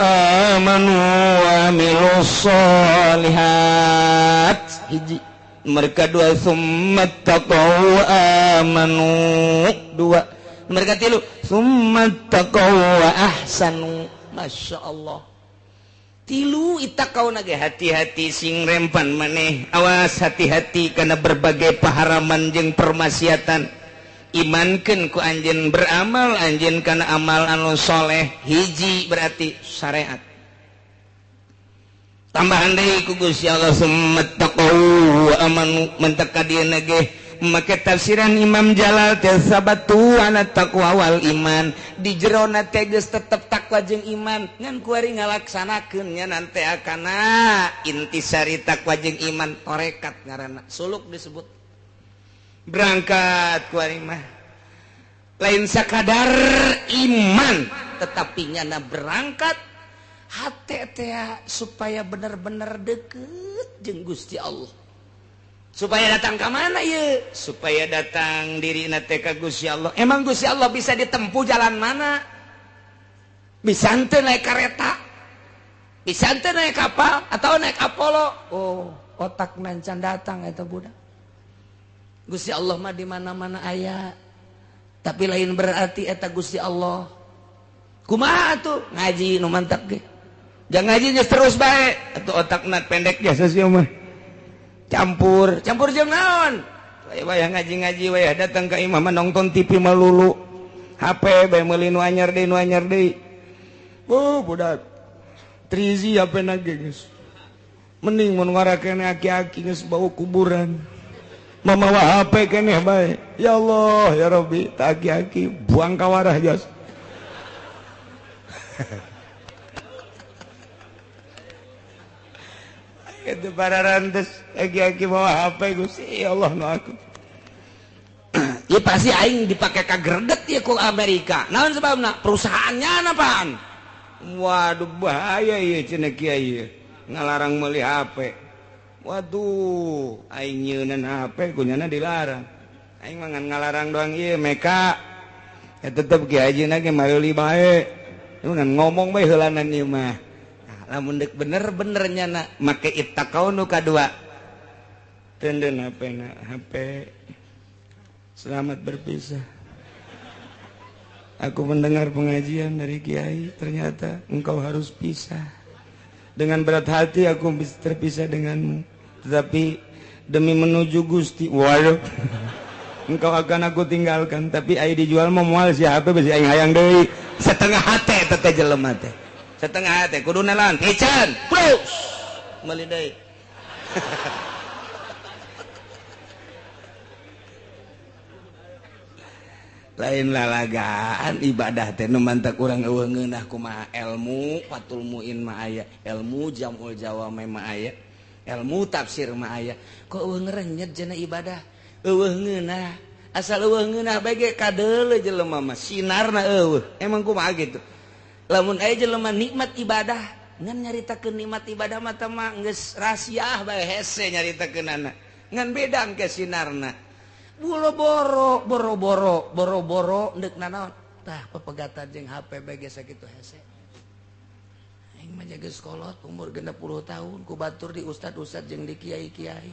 amanu wa amilus solihat. Hiji. Mereka dua summa taqaw amanu dua. Mereka tilu summa taqaw wa ahsanu. Masya Allah. Tilu ittaqauna ge hati-hati sing rempan maneh. Awas hati-hati karena berbagai paharaman jeung permaksiatan. Imankeun ku anjeun beramal anjeun kana amal anu soleh. Hiji berarti syariat. Tambahan deui ku Gusti Allah summattaqau wa amanu mentaka dieuna ge make tafsiran Imam Jalal teh sabatu ana taqwa wal iman di jerona teh geus tetep takwa jeung iman ngan kuari ngalaksanakeun nya nanti akana intisari takwa jeung iman tarekat ngaranna suluk disebut berangkat kuari mah lain sakadar iman tetapi nyana berangkat hate teh supaya bener-bener deket jeung Gusti Allah. Supaya datang ke mana ye? Supaya datang dirina teh ka Gusti Allah. Emang Gusti Allah bisa ditempuh jalan mana? Bisa henteu naik kereta? Bisa henteu naik kapal atau naik Apollo? Oh, otak nancan datang eta budak. Gusti Allah mah di mana-mana aya. Tapi lain berarti eta Gusti Allah. Kumaha tuh ngaji nu mantap ge. Jangan ngaji geus terus bae atuh otakna pendek biasa sih mah. Campur, campur jeung naon? Wayah ngaji-ngaji wayah datang ka imah mah nonton TV melulu. HP bae meuli nu anyar deui nu anyar deui. Oh, budak. Trizi HP na ge geus. Mending mun ngarakene aki-aki geus bau kuburan. Mamawa HP keneh bae. Ya Allah, ya Rabbi, tak aki-aki buang ka warah jas. Itu para rantes aki-aki bawa HP Gusti ya Allah nu aku. Ya pasti aing dipake ka greget ya ku Amerika. Naon sebabna? Perusahaannya apaan? Waduh bahaya ieu cenah kiai. Ngalarang meuli HP. Waduh, aing nyeunan HP kunyana dilarang. Aing mah ngan ngalarang doang ieu meka. Ya tetep kiai haji ge meuli bae. Ngan ngomong bae heulanan ieu mah. Lamun deuk bener-bener nyana make ittaqau nu kadua. Tenden HP na HP. Selamat berpisah. Aku mendengar pengajian dari kiai, ternyata engkau harus pisah. Dengan berat hati aku terpisah denganmu. Tetapi demi menuju Gusti, waduh. Engkau akan aku tinggalkan, tapi ai dijual mah moal si HP besi aing hayang deui. Setengah hate teh jelema teh. Setengah hate kudu nalan piceun. Plus meuli deui. Lain lalagaan ibadah teh nu mantak urang eueuh ngeunah kumaha ilmu Fathul Muin mah aya, ilmu Jamul Jawami mah aya, ilmu tafsir mah aya. Kok eueuh ngerenyet cenah ibadah? Eueuh ngeunah. Asal eueuh ngeunah bae ge kadeuleu jelema mah sinarna eueuh. Emang kumaha gitu? Lamun aya jelema nikmat ibadah, ngan nyaritakeun nikmat ibadah mah teh mah geus rahasiah bae hese nyaritakeunana. Ngan beda engke sinarna. Bulo boro boro boro boro boro ndek nanaon tah pepegatan jeung HP bae ge sakitu hese. Aing mah geus kolot umur 60 tahun ku batur di ustad-ustad jeung di kiai-kiai.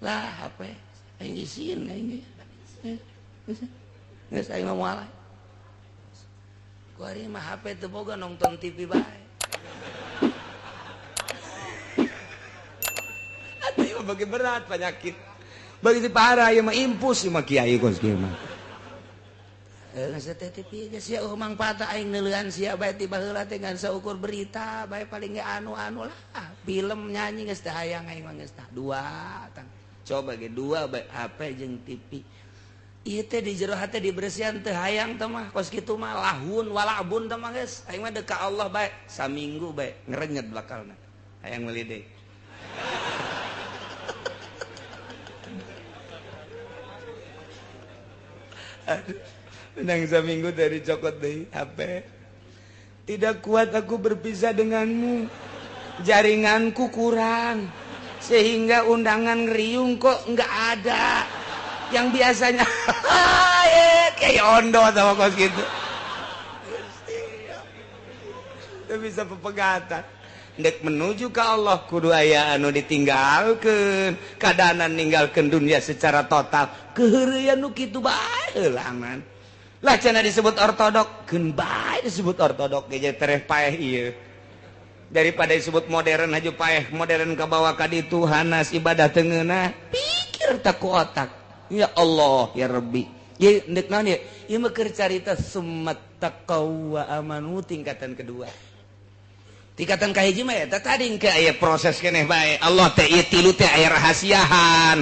Lah HP aing isin aing. Geus aing mah moal. Ku ari mah HP teu boga nonton TV bae. Atuh ieu bagi berat penyakit. Bagi parah ieu mah impus ieu mah kiai kos kieu mah. Geus teh TV geus sia eueuh mangfaat aing neuleuan sia bae ti baheula teh ngan saukur berita bae paling ge anu-anu lah. Film nyanyi geus teh hayang aing mah geus tah dua tang. Coba ge dua bae HP jeung TV. Ieu teh di jero hate dibersihan teh hayang teh mah kos kitu mah lahun walabun teh mah geus. Aing mah deuk ka Allah bae saminggu bae ngerenyet bakalna. Hayang meuli deui. Aduh, menang seminggu dari cokot deh HP. Tidak kuat aku berpisah denganmu. Jaringanku kurang sehingga undangan ngeriung kok nggak ada. Yang biasanya kayak ondo sama kos gitu. Itu bisa pepegatan. Ndek menuju ke Allah kudu aya anu ditinggalkeun, kadanan ninggalkeun dunia secara total. Keheureuyan nu kitu bae heulangan. Lah cenah disebut ortodok, keun bae disebut ortodok ge tereh paeh ieu. Daripada disebut modern aja paeh, modern kabawa ka ditu hanas ibadah teu ngeunah, pikir tak ku otak. Ya Allah ya Rabbi. Ieu ndek naon ieu? Ieu mah keur carita summat taqaw wa amanu tingkatan kedua. Tingkatan kahiji mah eta tadi engke aya proses keneh bae. Allah teh ieu tilu teh aya rahasiahan.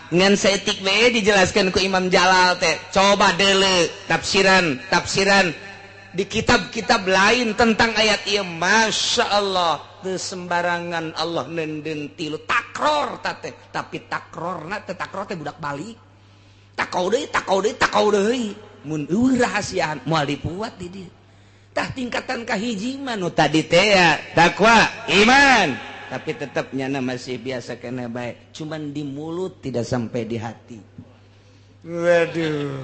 Ngan saeutik bae dijelaskeun ku Imam Jalal teh. Coba deuleu tafsiran, tafsiran di kitab-kitab lain tentang ayat ieu. Masya Allah, teu sembarangan Allah neundeun tilu takror teh, tapi takrorna teh takror teh budak balik. Takau deui, takau deui, takau deui. Mun eueuh rahasiahan moal dipuat di dieu. Tah tingkatan kahiji mah nu tadi teh ya takwa iman, tapi tetap nyana masih biasa kena baik, cuman di mulut tidak sampai di hati. Waduh,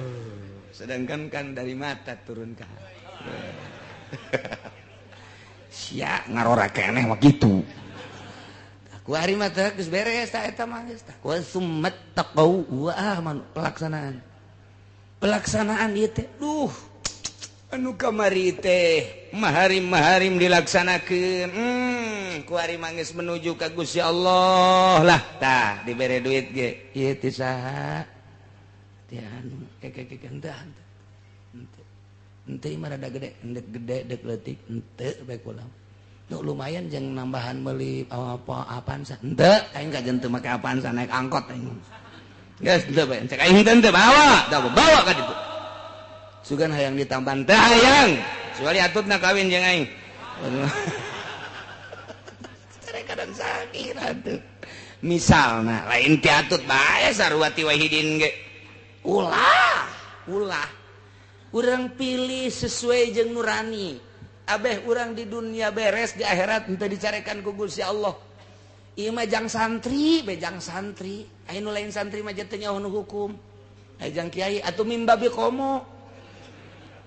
sedangkan kan dari mata turun ke hati. Sia ngarora keneh mah kitu. Ku ari mah teh geus beres ta eta mah geus tah. Wa summat taqau wa amanu, pelaksanaan. Pelaksanaan ieu teh duh. Anu kamari teh maharim-maharim dilaksanakeun. Kuari mangis menuju ka Gusti Allah lah tah dibere duit ge. Ieu teh saha? Teh anu keke henteu henteu. Henteu mah rada gede, endek gede dek leutik henteu bae kula. Nu lumayan jeung nambahan meuli apa apaan sa. Henteu aing kajen teu make apaan sa naik angkot aing. Geus henteu bae cek aing henteu bawa, tah bawa ka ditu. Sugan hayang ditambahan teh hayang. Kecuali atutna kawin jeung aing. Kadang sakit atuh. Misalna lain ti atut bae sarua ti wahidin ge. Ulah, ulah. Urang pilih sesuai jeung nurani. Abeh urang di dunia beres, di akhirat henteu dicarekan ku Gusti Allah. Ieu mah jang santri, be jang santri. Aya nu lain santri mah teu nyaho nu hukum. Aya jang kiai atuh mimbabi komo.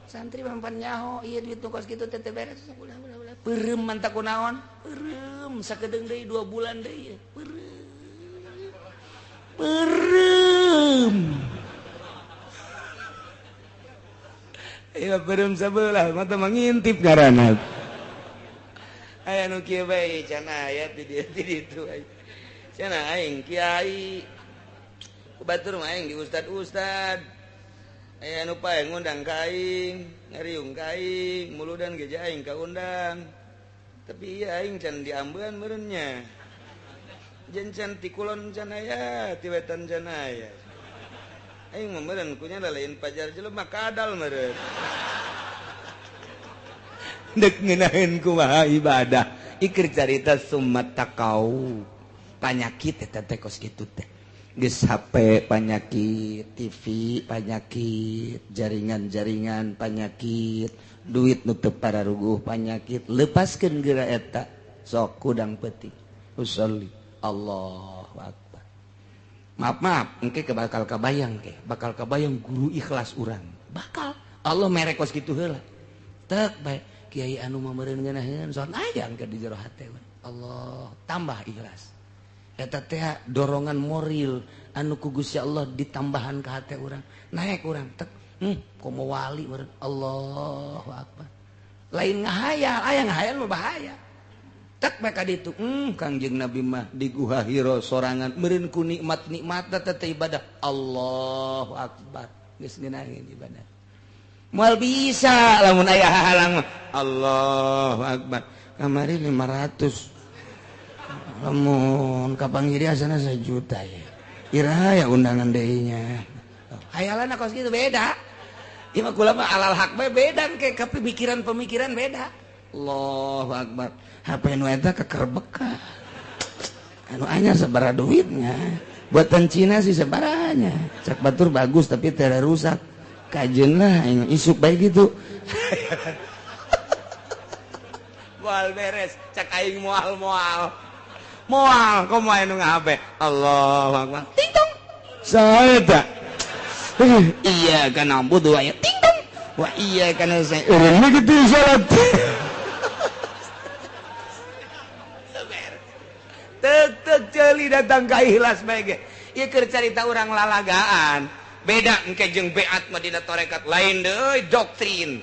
Santri mah pan nyaho, ieu duit nu kos kitu teh beres. Ulah ulah ulah. Peureum mantap kunaon? Peureum sakedeung deui 2 bulan deui. Peureum. Peureum. Iya peureum sabelah mata mangintip ngaranna. Aya nu kieu bae cenah aya di dieu di ditu. Cenah aing kiai. Ku batur mah aing di ustad-ustad. Aya nu pae ngundang ka aing, ngariung ka aing, muludan ge aing kaundang. Tapi iya aing can diambean meureun nya. Jeung can ti kulon can aya, ti wetan can aya. Aing mah meureun kunya lain pajar jelema kadal meureun. Dek ngeunaheun kumaha ibadah. Iker carita summat taqau. Panyakit eta teh kos kitu teh. Geus HP panyakit, TV panyakit, jaringan-jaringan panyakit, duit nu teu pararuguh panyakit, lepaskeun geura eta sok kudang peuting. Usolli Allahu akbar. Maaf maaf, engke bakal kabayang ke, bakal kabayang guru ikhlas urang. Bakal Allah mere kos kitu heula. Tek bae kiai anu mah meureun ngeunaheun son aya engke di jero hate. Allah tambah ikhlas. Eta teh dorongan moral anu ku Gusti Allah ditambahan ka hate urang. Naik urang tek, komo wali meureun. Allahu akbar. Lain ngahayal, aya ngahayal mah bahaya. Tek bae ka ditu, Kangjeng Nabi mah di Guha Hira sorangan meureun ku nikmat-nikmat teh ibadah. Allahu akbar. Geus ngeunaheun ibadah. Moal bisa lamun aya hahalang mah. Allahu akbar. Kamari 500. Lamun kapanggih asana 1 juta ya. Iraha ya undangan deui nya. Hayalan kos kitu beda. Ieu mah kula mah alal hak bae beda ke pemikiran-pemikiran beda. Allahu akbar. HP nu eta kekerbeka. Anu anyar sabaraha duitnya. Buatan Cina sih sabarahanya. Cak batur bagus tapi teu rusak. Kajeun lah aing isuk bae gitu. Moal beres, cak aing moal-moal. Moal komo aya nu ngahape. Allahu akbar. Ting tong. Saha eta? Iya kana ambu dua ya. Ting tong. Wa iya kana saya. Urang kitu salat. Tek tek ceuli datang ka ikhlas bae ge. Ieu keur carita urang lalagaan. Beda engke jeung beat mah dina tarekat lain deui doktrin.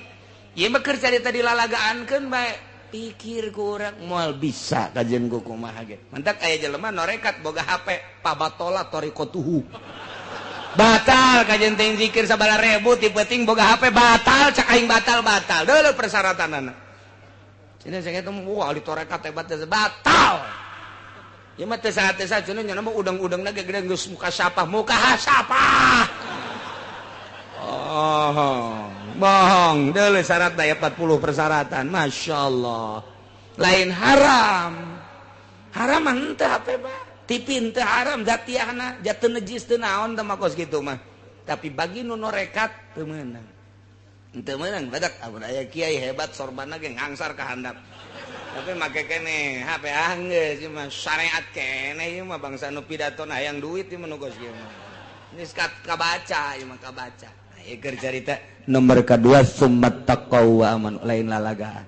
Ieu mah keur carita dilalagaankeun bae. Pikir ku urang moal bisa kajian ku kumaha ge. Mantak aya jelema norekat boga HP pabatola torikotuhu. Batal kajian teh zikir sabaraha ribu ti peuting boga HP batal cak aing batal-batal. Deuleu persyaratanana. Cenah saya teh wah di torekat hebat teh batal. Ieu mah teu saha teu saha cenah nya mah udang-udangna ge gede geus muka sapah, muka hasapah. Oh. Bohong, deuleu syarat daya 40 persyaratan. Masya Allah. Lain haram. Haram mah henteu HP mah. TV henteu haram zatiahna, jatuh najis teu naon teh mah kos kitu mah. Tapi bagi nu norekat teu meunang. Henteu meunang badak amun aya kiai hebat sorbanna ge ngangsar ka handap. Tapi make keneh HP anggeus ieu mah syariat keneh ieu mah bangsa nu pidato hayang duit ieu mah nu kos kieu mah. Geus kabaca ieu mah kabaca. Ieu carita nomor kedua summat taqaw wa amanu lain lalagaan.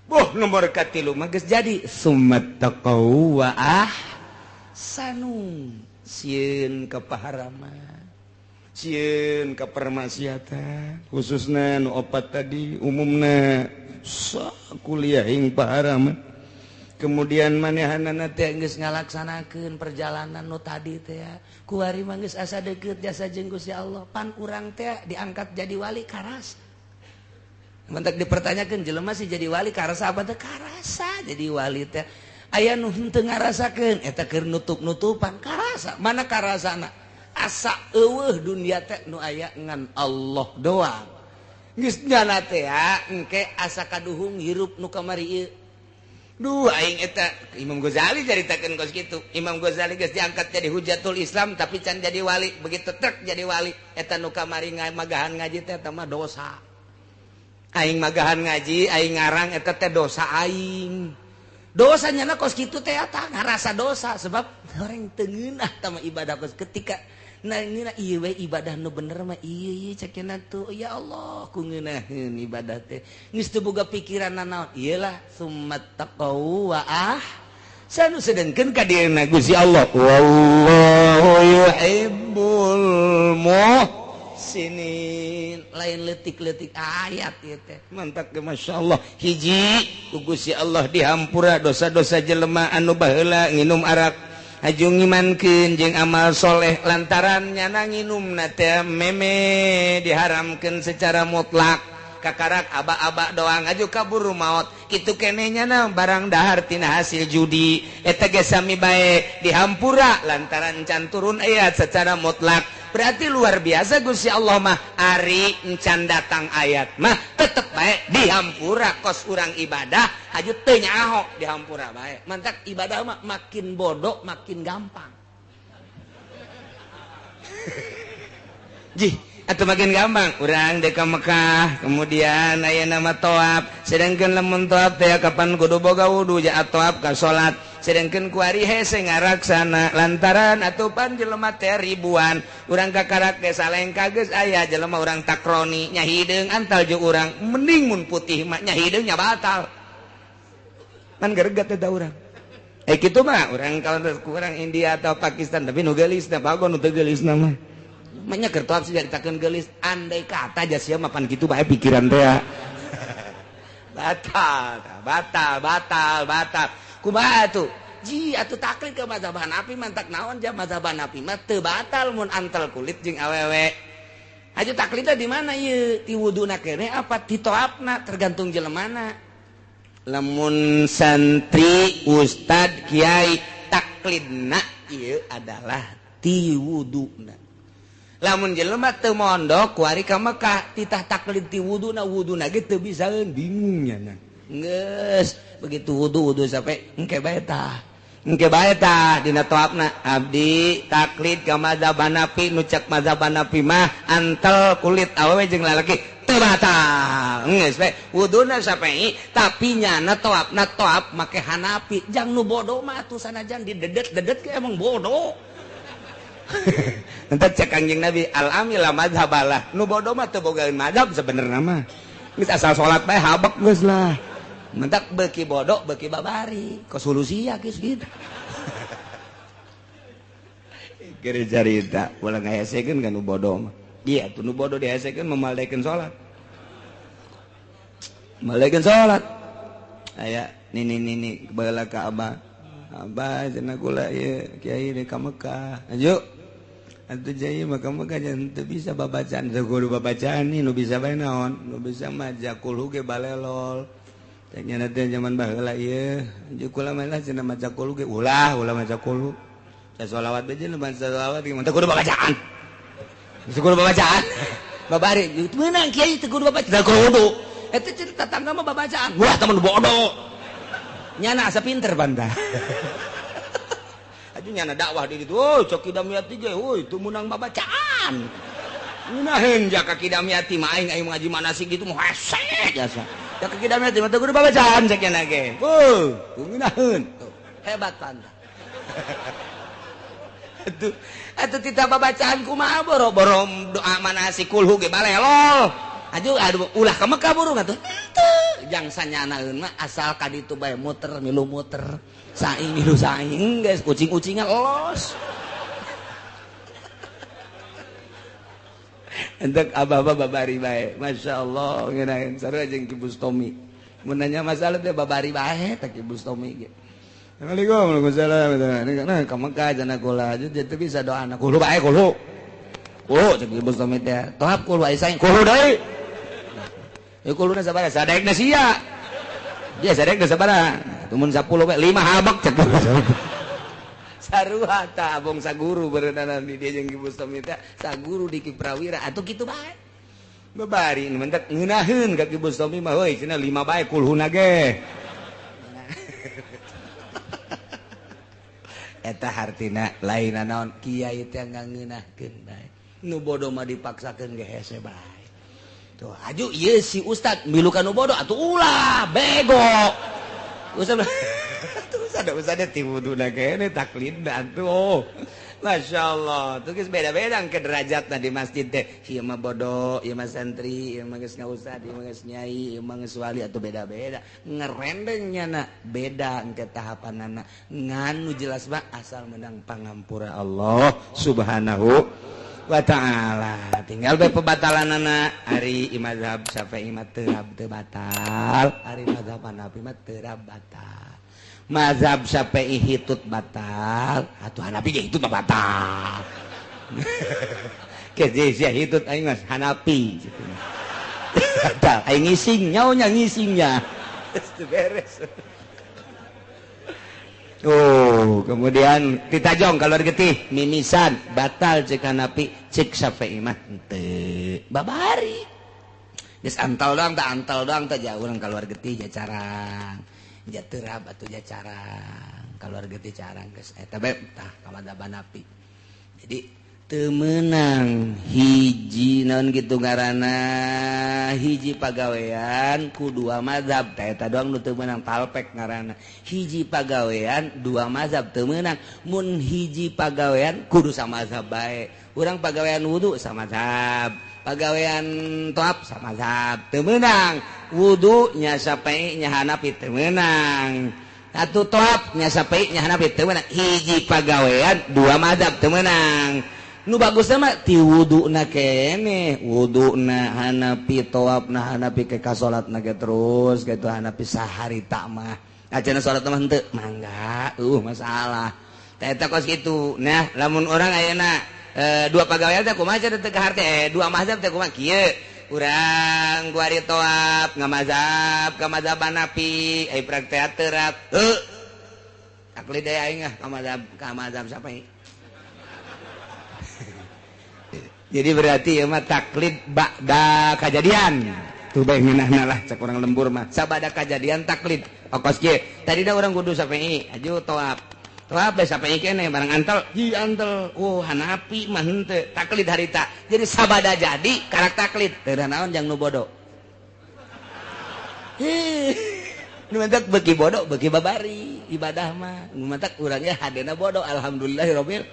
Boh nomor katilu mah geus jadi summat taqaw wa ahsanu sieun kapaharaman. Sieun ka permaksiatan khususna nu opat tadi umumna kuliah ing paharaman. Kemudian manehanana teh geus ngalaksanakeun perjalanan nu tadi teh kuari mah geus asa deukeut jasa jeung Gusti Allah pan urang teh diangkat jadi wali karasa. Mentak dipertanyakeun jelema sih jadi wali karasa apa teh karasa jadi wali teh aya nu henteu ngarasakeun eta keur nutup-nutupan karasa mana karasana asa eueuh dunia teh nu aya ngan Allah doang geus nyana teh engke asa kaduhung hirup nu kamari ieu. Duh aing eta Imam Ghazali caritakeun kos kitu. Imam Ghazali geus diangkat jadi hujatul Islam tapi can jadi wali, begitu trek jadi wali eta nu kamari magahan ngaji teh eta mah dosa. Aing magahan ngaji, aing ngarang eta teh dosa aing. Dosanya na kos kitu teh eta ngarasa dosa sebab orang teu ngeunah tah mah ibadah kos ketika nah ngeunah ieu we ibadah nu bener mah ieu ieu cek cenah tuh ya Allah ku ngeunaheun ibadah teh geus teu boga pikiran nanaon ieu lah summat taqau wa ah sanu sedengkeun ka dieuna Gusti Allah wallahu yuhibbul muhsinin lain leutik-leutik ayat ieu teh mantak ge masyaallah hiji ku Gusti Allah dihampura dosa-dosa jelema anu baheula nginum arak aju ngimankeun jeung amal soleh lantaran nyana nginumna teh meme diharamkeun secara mutlak kakarak aba-aba doang aju kaburu maot kitu keneh nyana barang dahar tina hasil judi eta ge sami bae dihampura lantaran can turun ayat secara mutlak. Berarti luar biasa Gusti Allah mah ari encan datang ayat mah tetep bae dihampura kos urang ibadah aju teu nyaho dihampura bae. Mantak ibadah mah makin bodoh makin gampang. Jih atau makin gampang urang dek ka Mekah kemudian aya nama toab sedangkan lamun toab teh kapan kudu boga wudu ja toab ka salat sedangkan kuari hese ngaraksana lantaran atupan jelema teh ribuan urang kakarak ge salengka geus aya jelema urang takroni nya hideung antal jeung urang mending mun putih mah nya hideung nya batal kan geregat eta urang kitu mah urang kalau kurang India atau Pakistan tapi nu geulisna bagon nu teu geulisna mah manya keur toab sih caritakeun geulis andai kata aja sia mapan kitu bae pikiran teh batal batal batal batal kumaha atuh ji atuh taklid ka mazhab Hanafi mantak naon ja mazhab Hanafi mah teu batal mun antel kulit jeung awewe aju taklidna di mana ieu ti wuduna keneh apa ti toabna tergantung jelemana lamun santri ustad kiai taklidna ieu adalah ti wuduna lamun jelema teu mondok kuari ka Mekah titah taklid ti wuduna wuduna ge teu bisaeun bingung nya geus begitu wudu wudu sampai engke bae tah engke bae tah dina toabna abdi taklid ka mazhab Hanafi nu cek mazhab Hanafi mah antel kulit awewe jeung lalaki teu batal geus bae wuduna sampai tapi nyana toabna toab make Hanafi jang nu bodoh mah atuh sanajan didedet-dedet ge emang bodoh. Entah cek Kangjeng Nabi al-amila mazhabalah nu bodoh mah teu bogaeun mazhab sebenarnya mah geus asal salat bae habek geus lah mentak beuki bodoh beuki babari kosolusi ya geus gitu. Keur carita ulah ngahesekeun ka nu bodoh mah iya tuh nu bodoh dihesekeun memaldekeun salat maldekeun salat aya nini nini baheula ka abah abah cenah kula ieu kiai deuk ka Mekah aju atuh jai maka Mekah jangan teu bisa babacaan teu kudu babacaan nu bisa bae naon nu bisa mah jakul ge balelol teh nya teh zaman baheula ieu aju kula mah lah cenah maca kul ge ulah ulah maca kul sasolawat bae jeung maca solawat ge teu kudu babacaan teu kudu babacaan babari meunang kiai teu kudu babacaan teu kudu eta cerita tetangga mah babacaan wah teman bodoh nyana asa pinter banda. Aju nyana dakwah di ditu, oh cok Kidamiyati ge, oh itu menang babacaan. Ngeunaheun jaka Kidamiyati mah aing aing ngaji manasik gitu mah hese jasa. Jaka Kidamiyati mah teu kudu babacaan cek nya ge. Oh, ngeunaheun. Hebat banda. Atuh atuh tita babacaan kumaha boro-boro doa manasik kulhu ge balelol. Aju aduh ulah ka Mekah burung atuh. Henteu jang sanyanaeun mah asal ka ditu bae muter milu muter saing milu saing geus ucing-ucingan los. Entek abah-abah babari bae. Masya Allah ngeunaheun sarua jeung Ki Bustomi. Mun nanya masalah teh babari bae teh Ki Bustomi ge. Assalamualaikum warahmatullahi wabarakatuh. Nah, ka Mekah cenah kula teu bisa doana kulu bae kulu. Kulu cek Ki Bustomi teh. Tohap kulu ai saing kulu deui. Ieu kuluna sabaraha? Sadaekna sia. Dia sadaekna sabaraha? Tumun 10 bae 5 habek cek. Sarua ta abong saguru berenang di dia jeung Ki Bustomi teh saguru di Ki Prawira atuh kitu bae. Babari nu mentek ngeunaheun ka Ki Bustomi mah heuy cenah 5 bae kulhuna ge. Eta hartina lain naon kiai teh ngangeunahkeun bae. Nu bodoh mah dipaksakeun ge hese bae. Tuh aju ieu si ustad milu ka nu bodoh atuh ulah bego. Ustad ada usahanya ti wuduna kene taklidna atuh. Oh, Masya Allah. Tuh geus beda-beda ke derajatna di masjid teh. Ieu mah bodoh, ieu mah santri, ieu mah geus ngaustad, ieu mah geus nyai, ieu mah geus wali atuh beda-beda. Ngerendengnya na beda engke tahapanana. Ngan nu jelas mah asal menang pangampura Allah Subhanahu wa ta'ala. Tinggal bae pebatalanana ari mazhab Syafi'i mah teu batal, ari mazhab Hanafi mah teu batal. Mazhab Syafi'i hitut batal, atuh Hanafi ge hitut mah batal. Ke sia hitut aing mah Hanafi. Batal aing ngising nyaonya ngisingnya. Geus beres. Oh, kemudian ditajong keluar getih mimisan batal cek Hanafi, cek Syafi'i mah henteu. Babari. Geus antal doang tah jauh urang keluar getih ja carang. Ja terap atuh ja carang keluar getih carang geus eta bae tah ka mazhab Hanafi. Jadi teu meunang hiji naon kitu ngaranna hiji pagawean ku dua mazhab tah eta doang nu teu meunang talpek ngaranna. Hiji pagawean dua mazhab teu meunang, mun hiji pagawean kudu samazhab bae. Urang pagawean wudu samazhab, pagawean toap samazhab teu meunang. Wudu nya Syafi'i nya Hanafi teu meunang. Atuh toap nya Syafi'i nya Hanafi teu meunang. Hiji pagawean dua mazhab teu meunang. Nu bagusna mah ti wuduna keneh, wuduna Hanafi, toapna Hanafi ke ka salatna ge terus kitu Hanafi saharita mah. Acana salat mah henteu mangga, masalah. Tah eta kos kitu. Nah, lamun urang ayeuna dua pagawean teh kumaha cenah teu kaharte, dua mazhab teh kumaha kieu. Urang kuari toap ngamazhab ka mazhab Hanafi, ai praktek terap. Heuh. Taklid deui aing ah ka mazhab Syafi'i. Jadi berarti ieu mah taklid ba'da kajadian. Tuh bae ngeunahna lah cek urang lembur mah. Sabada kajadian taklid. Okos kieu. Tadina urang kudu Syafi'i, aju toap. Toap bae Syafi'i keneh barang antel, hi antel. Oh, Hanafi mah henteu taklid harita. Jadi sabada jadi karak taklid. Teu naon jang nu bodoh. Hih, nu mantak beuki bodoh beuki babari ibadah mah. Nu mantak urangnya hadena bodoh alhamdulillahirabbil.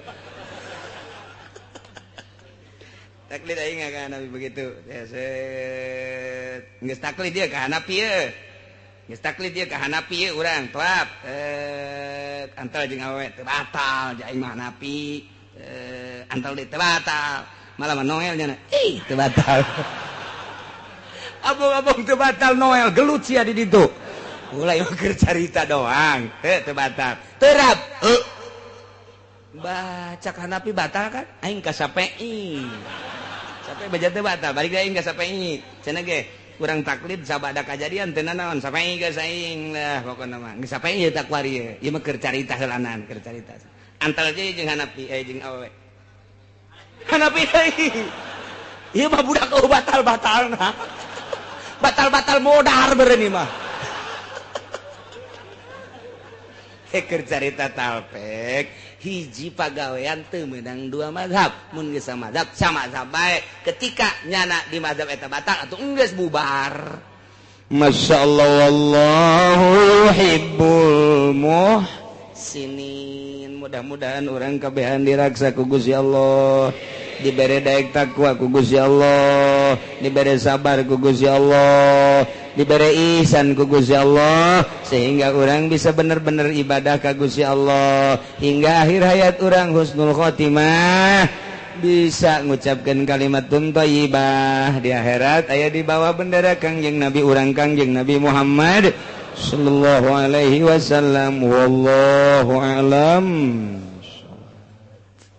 Taklid aing ka Hanafi begitu. Ya set. Geus taklid dia ka Hanafi ye. Geus taklid dia ka Hanafi ye urang toap. Antal jeung awewe teu batal ja aing mah Hanafi. Antal deui teu batal. Malah mah Noel nya. Ih, teu batal. Abong-abong teu batal Noel gelut sia di ditu. Ulah ieu keur carita doang. Heuh teu batal. Terap. Heuh. Baca Hanafi batal kan? Aing ka Syafi'i. Sampai baca teu batal, balik deui aing ka Syafi'i. Cenah ge urang taklid sabada kajadian teu nanaon Syafi'i geus aing lah pokona mah. Geus Syafi'i ieu takwari ieu. Ieu mah keur carita heulanan, keur carita. Antal deui jeung Hanafi jeung awewe. Hanafi deui. Ieu mah budak eueuh batal-batalna. Batal-batal modar beureun ieu mah. Keur carita talpek hiji pagawean teu meunang dua mazhab. Mun geus samazhab samazhab bae. Ketika nyana di mazhab eta batal atuh enggeus bubar. Masyaallah wallahu yuhibbul muhsinin. Mudah-mudahan urang kabehan diraksa ku Gusti Allah, dibere daek takwa ku Gusti Allah, dibere sabar ku Gusti Allah, dibere ihsan ku Gusti Allah, sehingga orang bisa bener-bener ibadah ka Gusti Allah hingga akhir hayat orang husnul khotimah. bisa ngucapkeun kalimat thayyibah, di akhirat aya di bawah bendera Kangjeng Nabi urang, Kangjeng Nabi Muhammad sallallahu alaihi wasallam. Wallahu alam.